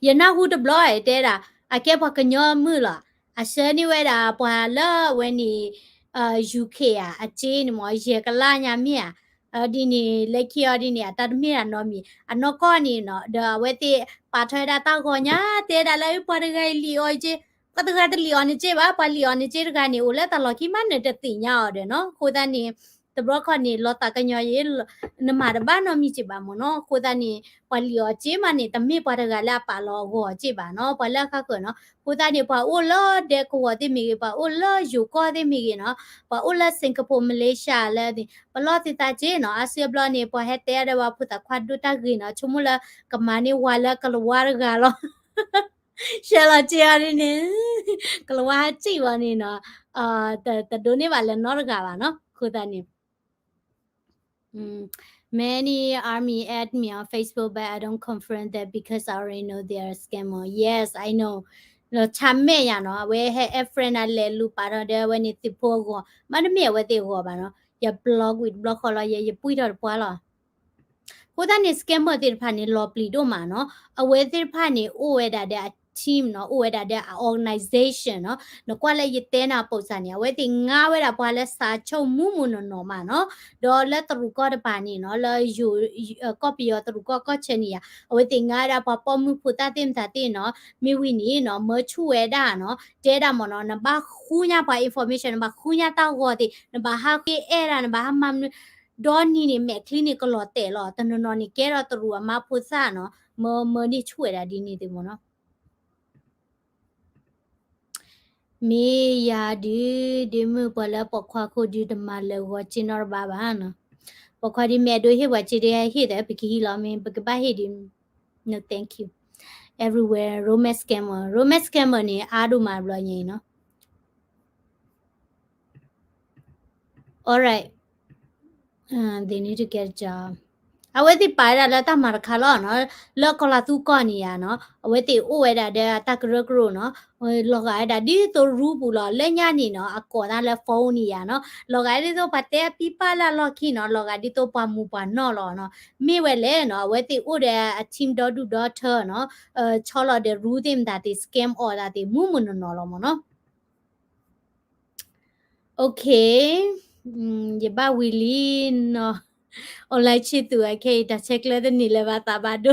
ယနၢ်ဟူတဘျီတဲဒၣ် အကဲပှၤကညီမုၣ်လီၤ အဆှၢန့ၢ်ဝဲဒၣ်ပှၤလၢအဝဲန့ၣ် UK ဧါ အစ့န့ၣ်မ့ၢ် ယဲၢ်ကလးညါမ့ၢ်ဧါ ဒ်န့ၣ် လၢခံအီၤဒ်န့ၣ် အတၢ်တမ့ၢ်ဒၣ်နီတမံၤ အနီၢ်ကီၢ်န့ၣ်နီၤ ဒီးအဝဲသ့ၣ်ပာ်ထီၣ်ဝဲဒၣ်တၢ်ဂီၤညါ တဲဒၣ်လၢပှၤတဂၤအံၤလံၣ်အီၤစ့ ပှၤတဂၤတလံၣ်အီၤနစ့ဘၣ် ပှၤလံၣ်အီၤနစ့တဂၤန့ၣ် အိၣ်လၢတၢ်လီၢ်ခံမး နတသ့ၣ်ညါအီၤဒီးနီၤ အဃိသတးန့ၣ် တဘျီခီန့ၣ် လီၤသးကညီၤယဲ နမၤတဘၣ်နီတမံၤစ့ၢ်ဘၣ်မ့ၢ်နီၤ အဃိသတးန့ၣ် ပှၤလံၣ်အီၤစ့မးန့ၣ် တမ့ၢ်ပှၤတဂၤလၢအပာ်လီၤအဂီၢ်စ့ၢ်ဘၣ်နီၤ ပှၤလၢအဃါဃၢၤနီၤ အဃိသတးန့ၣ် ပှၤအိၣ်လၢဒဲကဝီၤသ့ၣ်မ့ၢ်ဂ့ၤ ပှၤအိၣ်လၢယိၤကီၢ်သ့ၣ်မ့ၢ်ဂ့ၤနီၤ ပှၤအိၣ်လၢ Singapore Malaysia လၢ ပလီၢ်သ့ၣ်သးစ့နီၤ အါစုအဘျီန့ၣ် ပှၤဟဲတဲဒီးပှၤဖိသၣ်ခွါဒိၣ်တၢ်ဂ့ၤနီၤ ဆိကမိၣ်လၢကမၤန့ၢ်ဝၤလၢကလၤဝါတဂၤလီၤ ရှဲလီၤစ့အီၤဒ်န့ၣ် ကလၤဝါဟးစံၣ်ဝဲန့ၣ်နီၤ တဒိးန့ၢ်ဘၣ်လၢနီတဂၤဘၣ်နီၤ အဃိသတးန့ၣ် Many army add me on Facebook, but I don't confirm that because I already know they are scammer. Yes, I know. လီၤဆါမဲာ်ယၤနီၤ အဝဲဟဲ add friend နၤလဲၤလူၤပာ်ထီၣ်ဒီး အဝဲန့ၣ်သုးဖိအဂီၢ် မ့တမ့ၢ်အဝဲသ့ၣ်အဂီၢ်ဘၣ်နီၤ ယ block ဝံၤတဘျီဃီလီၤ ယ ယပှံၢ်ထီၣ်တပှၢ်လီၤ အဃိသတးန့ၣ် scammer သ့ၣ်တဖၣ်န့ၣ် လီၤပျံၤဒိၣ်မးနီၤ အဝဲသ့ၣ်တဖၣ်န့ၣ် အိၣ်ဝဲဒၣ်ဒီးအ team နီၤ အိၣ်ဝဲဒၣ်ဒီးအ organization နီၤ နကွၢ်လၢယတဲနၤ ပုံစံ န့ၣ် အဝဲသ့ၣ်ငါဝဲဒၣ်ပှၤလၢစးဆိၣ်မူးမူးနီၢ်နီၢ်မးနီၤ ဒီးလၢတရူးကီၢ်တပၤန့ၣ်နီၤ လၢယိၤ ကီၢ်ပယီၤတရူးကီၢ်ကီၢ်ဆၢန့ၣ်ယါ အဝဲသ့ၣ်ငါဝဲဒၣ်ပှၤပိာ်မုၣ်ဖိသၣ်သ့ၣ်မတၤသ့ၣ်နီၤ မ့ၢ်ဝံၤန့ၣ်နီၤ မၢဆူၣ်ဝဲဒၣ်နီၤ တဲဒၣ်မ့ၢ်နီၤ နဘၣ်ဃုညါပှၤ information နဘၣ်ဃုညါတၢ်ဂီၤသ့ၣ် နဘၣ်ဟးဃ့အဲၣ်ဒၣ် နဘၣ်ဟးမၤမနုၤ ဒီနံၤန့ၣ် မဲာ်ချံန့ၣ်ကလီၤတဲာ်လီၤ တနီၤနီၤန့ၣ် ကဲထီၣ်တရူးအမါဖိသၣ်နီၤ မၢ မၢန့ၢ်ဆူၣ်ဝဲဒၣ်ဒ်န့ၣ်သ့ၣ်မ့ၢ်နီၤ မ့ၢ်ယၤဒုး ဒုးမုၢ်ပှၤလၢပိာ်ခွါခိၣ်ဒုးတမၤလၢာ်ဂီၤစ့နီတဘျီဘၣ်နီၤ ပိာ်ခွါဒုးမ့ၢ်အဒိဟ့ၣ်ပှၤစ့ဒုးဟဲဟ့ၣ်သး ပကဟံးလီၤ မ့ၢ်ပကဘၣ်ဟ့ၣ်ဒုး no thank you everywhere romance scammer romance scammer န့ၣ် အါဒိၣ်မးတဘျီညါအံၤနီၤ alright they need to get a job အဝဲသ့ၣ်ပာ်ဝဲဒၣ်လၢတၢ်မၤတခါလီၤနီၤ လၢကီၢ်လၤသူကီၢ်န့ၣ်ယါနီၤ အဝဲသ့ၣ်အိၣ်ဝဲဒၣ်ဒီးတၢ်ကရၢကရိနီၤ လီၤဂာ်ဝဲဒၣ်ဒ်သိး rule ပူၤလီၤ လၢညါန့ၣ်နီၤ အကိးသးလၢ phone န့ၣ်ယါနီၤ လီၤဂာ်ဒ်သိးပှၤတဲအပံပာ်လၢအလီၢ်ခံနီၤ လီၤဂာ်ဒ်သိးပှၤမူၤပှၤနီၢ်လီၤနီၤ မ့ၢ်ဝဲလဲၣ်နီၤ အဝဲသ့ၣ်အိၣ်ဒီးအ team ဒီဒူၣ်ဒီထၢနီၤ ဆီလီၤဒီး rule သ့ၣ်မတၤသ့ၣ် scam အီၤသးသ့ၣ် မူးမူးနီၢ်နီၢ်လီၤမ့ၢ်နီၤ Okay ယဘၣ်ဝံၤလံနီၤ online ဆ့ၣ်သူး အခဲအံၤတၢ်ဆဲးကျၢတန့ၢ်လၢၤဘၣ်သးဘၣ်ဒိ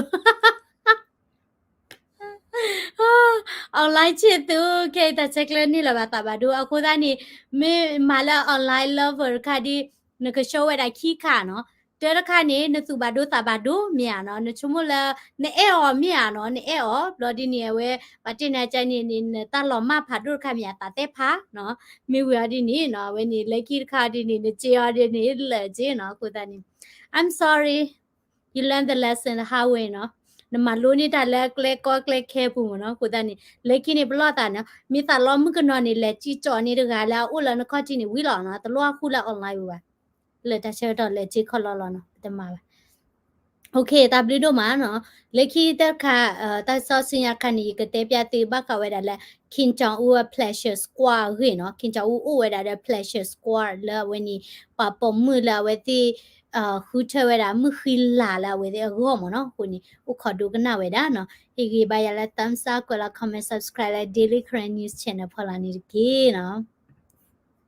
online ဆ့ၣ်သူး ခဲအံၤတၢ်ဆဲးကျၢန့ၢ်လၢၤဘၣ်သးဘၣ်ဒိ အဃိသတးန့ၣ် မ့ၢ်မၤလၢ online lover တခါဒ် နကဆှၢဝဲဒၣ်ခံခါနီၤ တၢ်တခါန့ၣ် နသူၣ်ဘၣ်ဒိသးဘၣ်ဒိမ့ၢ်ဧါနီၤ နဆိကမိၣ်လၢ နအဲၣ်အီၤမ့ၢ်ဧါနီၤ နအဲၣ်အီၤ ဘျီဒ်န့ၣ် အဝဲ ပှၤတ့ၢ်နၤကန့ၣ်န့ၣ် နတၢ်လီၤမၢ်ဖးဒိၣ်တခါမ့ၢ်ဧါ သးသဲဖးနီၤ မ့ၢ်ဝံၤအီၤဒ်န့ၣ်နီၤ အဝဲန့ၣ် လၢခံတခါအီၤဒ်န့ၣ် နစ့အီၤဒ်န့ၣ် လၢာ်က့နီၤ အဃိသတးန့ၣ် I'm sorry you learn the lesson the hard way နီၤ နမၤလိန့ၢ်တၢ်လၢကျဲကီကျဲခဲပူၤမ့ၢ်နီၤ အဃိသတးန့ၣ် လၢခံန့ၣ်ပလီၢ်သးနီၤ မ့ၢ်သးလီမုၣ်ကနီၤန့ၣ် လဲၤစံၣ်ကၠီၣ်န့ၢ်တဂၤလၢအအိၣ်လၢနခီၣ်ထံးန့ၣ်ဝံၤလီၤနီၤ တလိၣ်အဃူလၢ online ဝံၤဘၣ် လၢတၢ်ဆၢကတီၢ်လဲၤစ့ခီၣ်လီၤလီၤနီၤ ပတမၤဘၣ် Okay တၢ်ဘျုးဒိၣ်မးနီၤ လၢခံတခါ တၢ်ကစီၣ်ဆူညါခါန့ၣ် ယကတဲပျးသုဘၣ်ဃးဝဲဒၣ်လၢ Kim Jong Un အ Pleasure Squad အဂ့ၢ်နီၤ Kim Jong Un အိၣ်ဝဲဒၣ်ဒီး Pleasure Squad လၢအဝဲန့ၣ် ပှၤပိာ်မုၣ်လၢအဝဲသ့ၣ် ဃုထၢဝဲဒၣ်မုၢ်ဃံလၤလၢအဝဲသ့ၣ်အဂီၢ်မ့ၢ်နီၤ အဃိန့ၣ် အိၣ်ခိးဒိကနၣ်ဝဲဒၣ်နီၤ ဟ့ၣ်ဂံၢ်ဘါယၤလၢ thumbs up ကွဲးလီၤ comment subscribe လၢ Daily Karen News Channel ဖီလာ်န့ၣ်တက့ၢ်နီၤ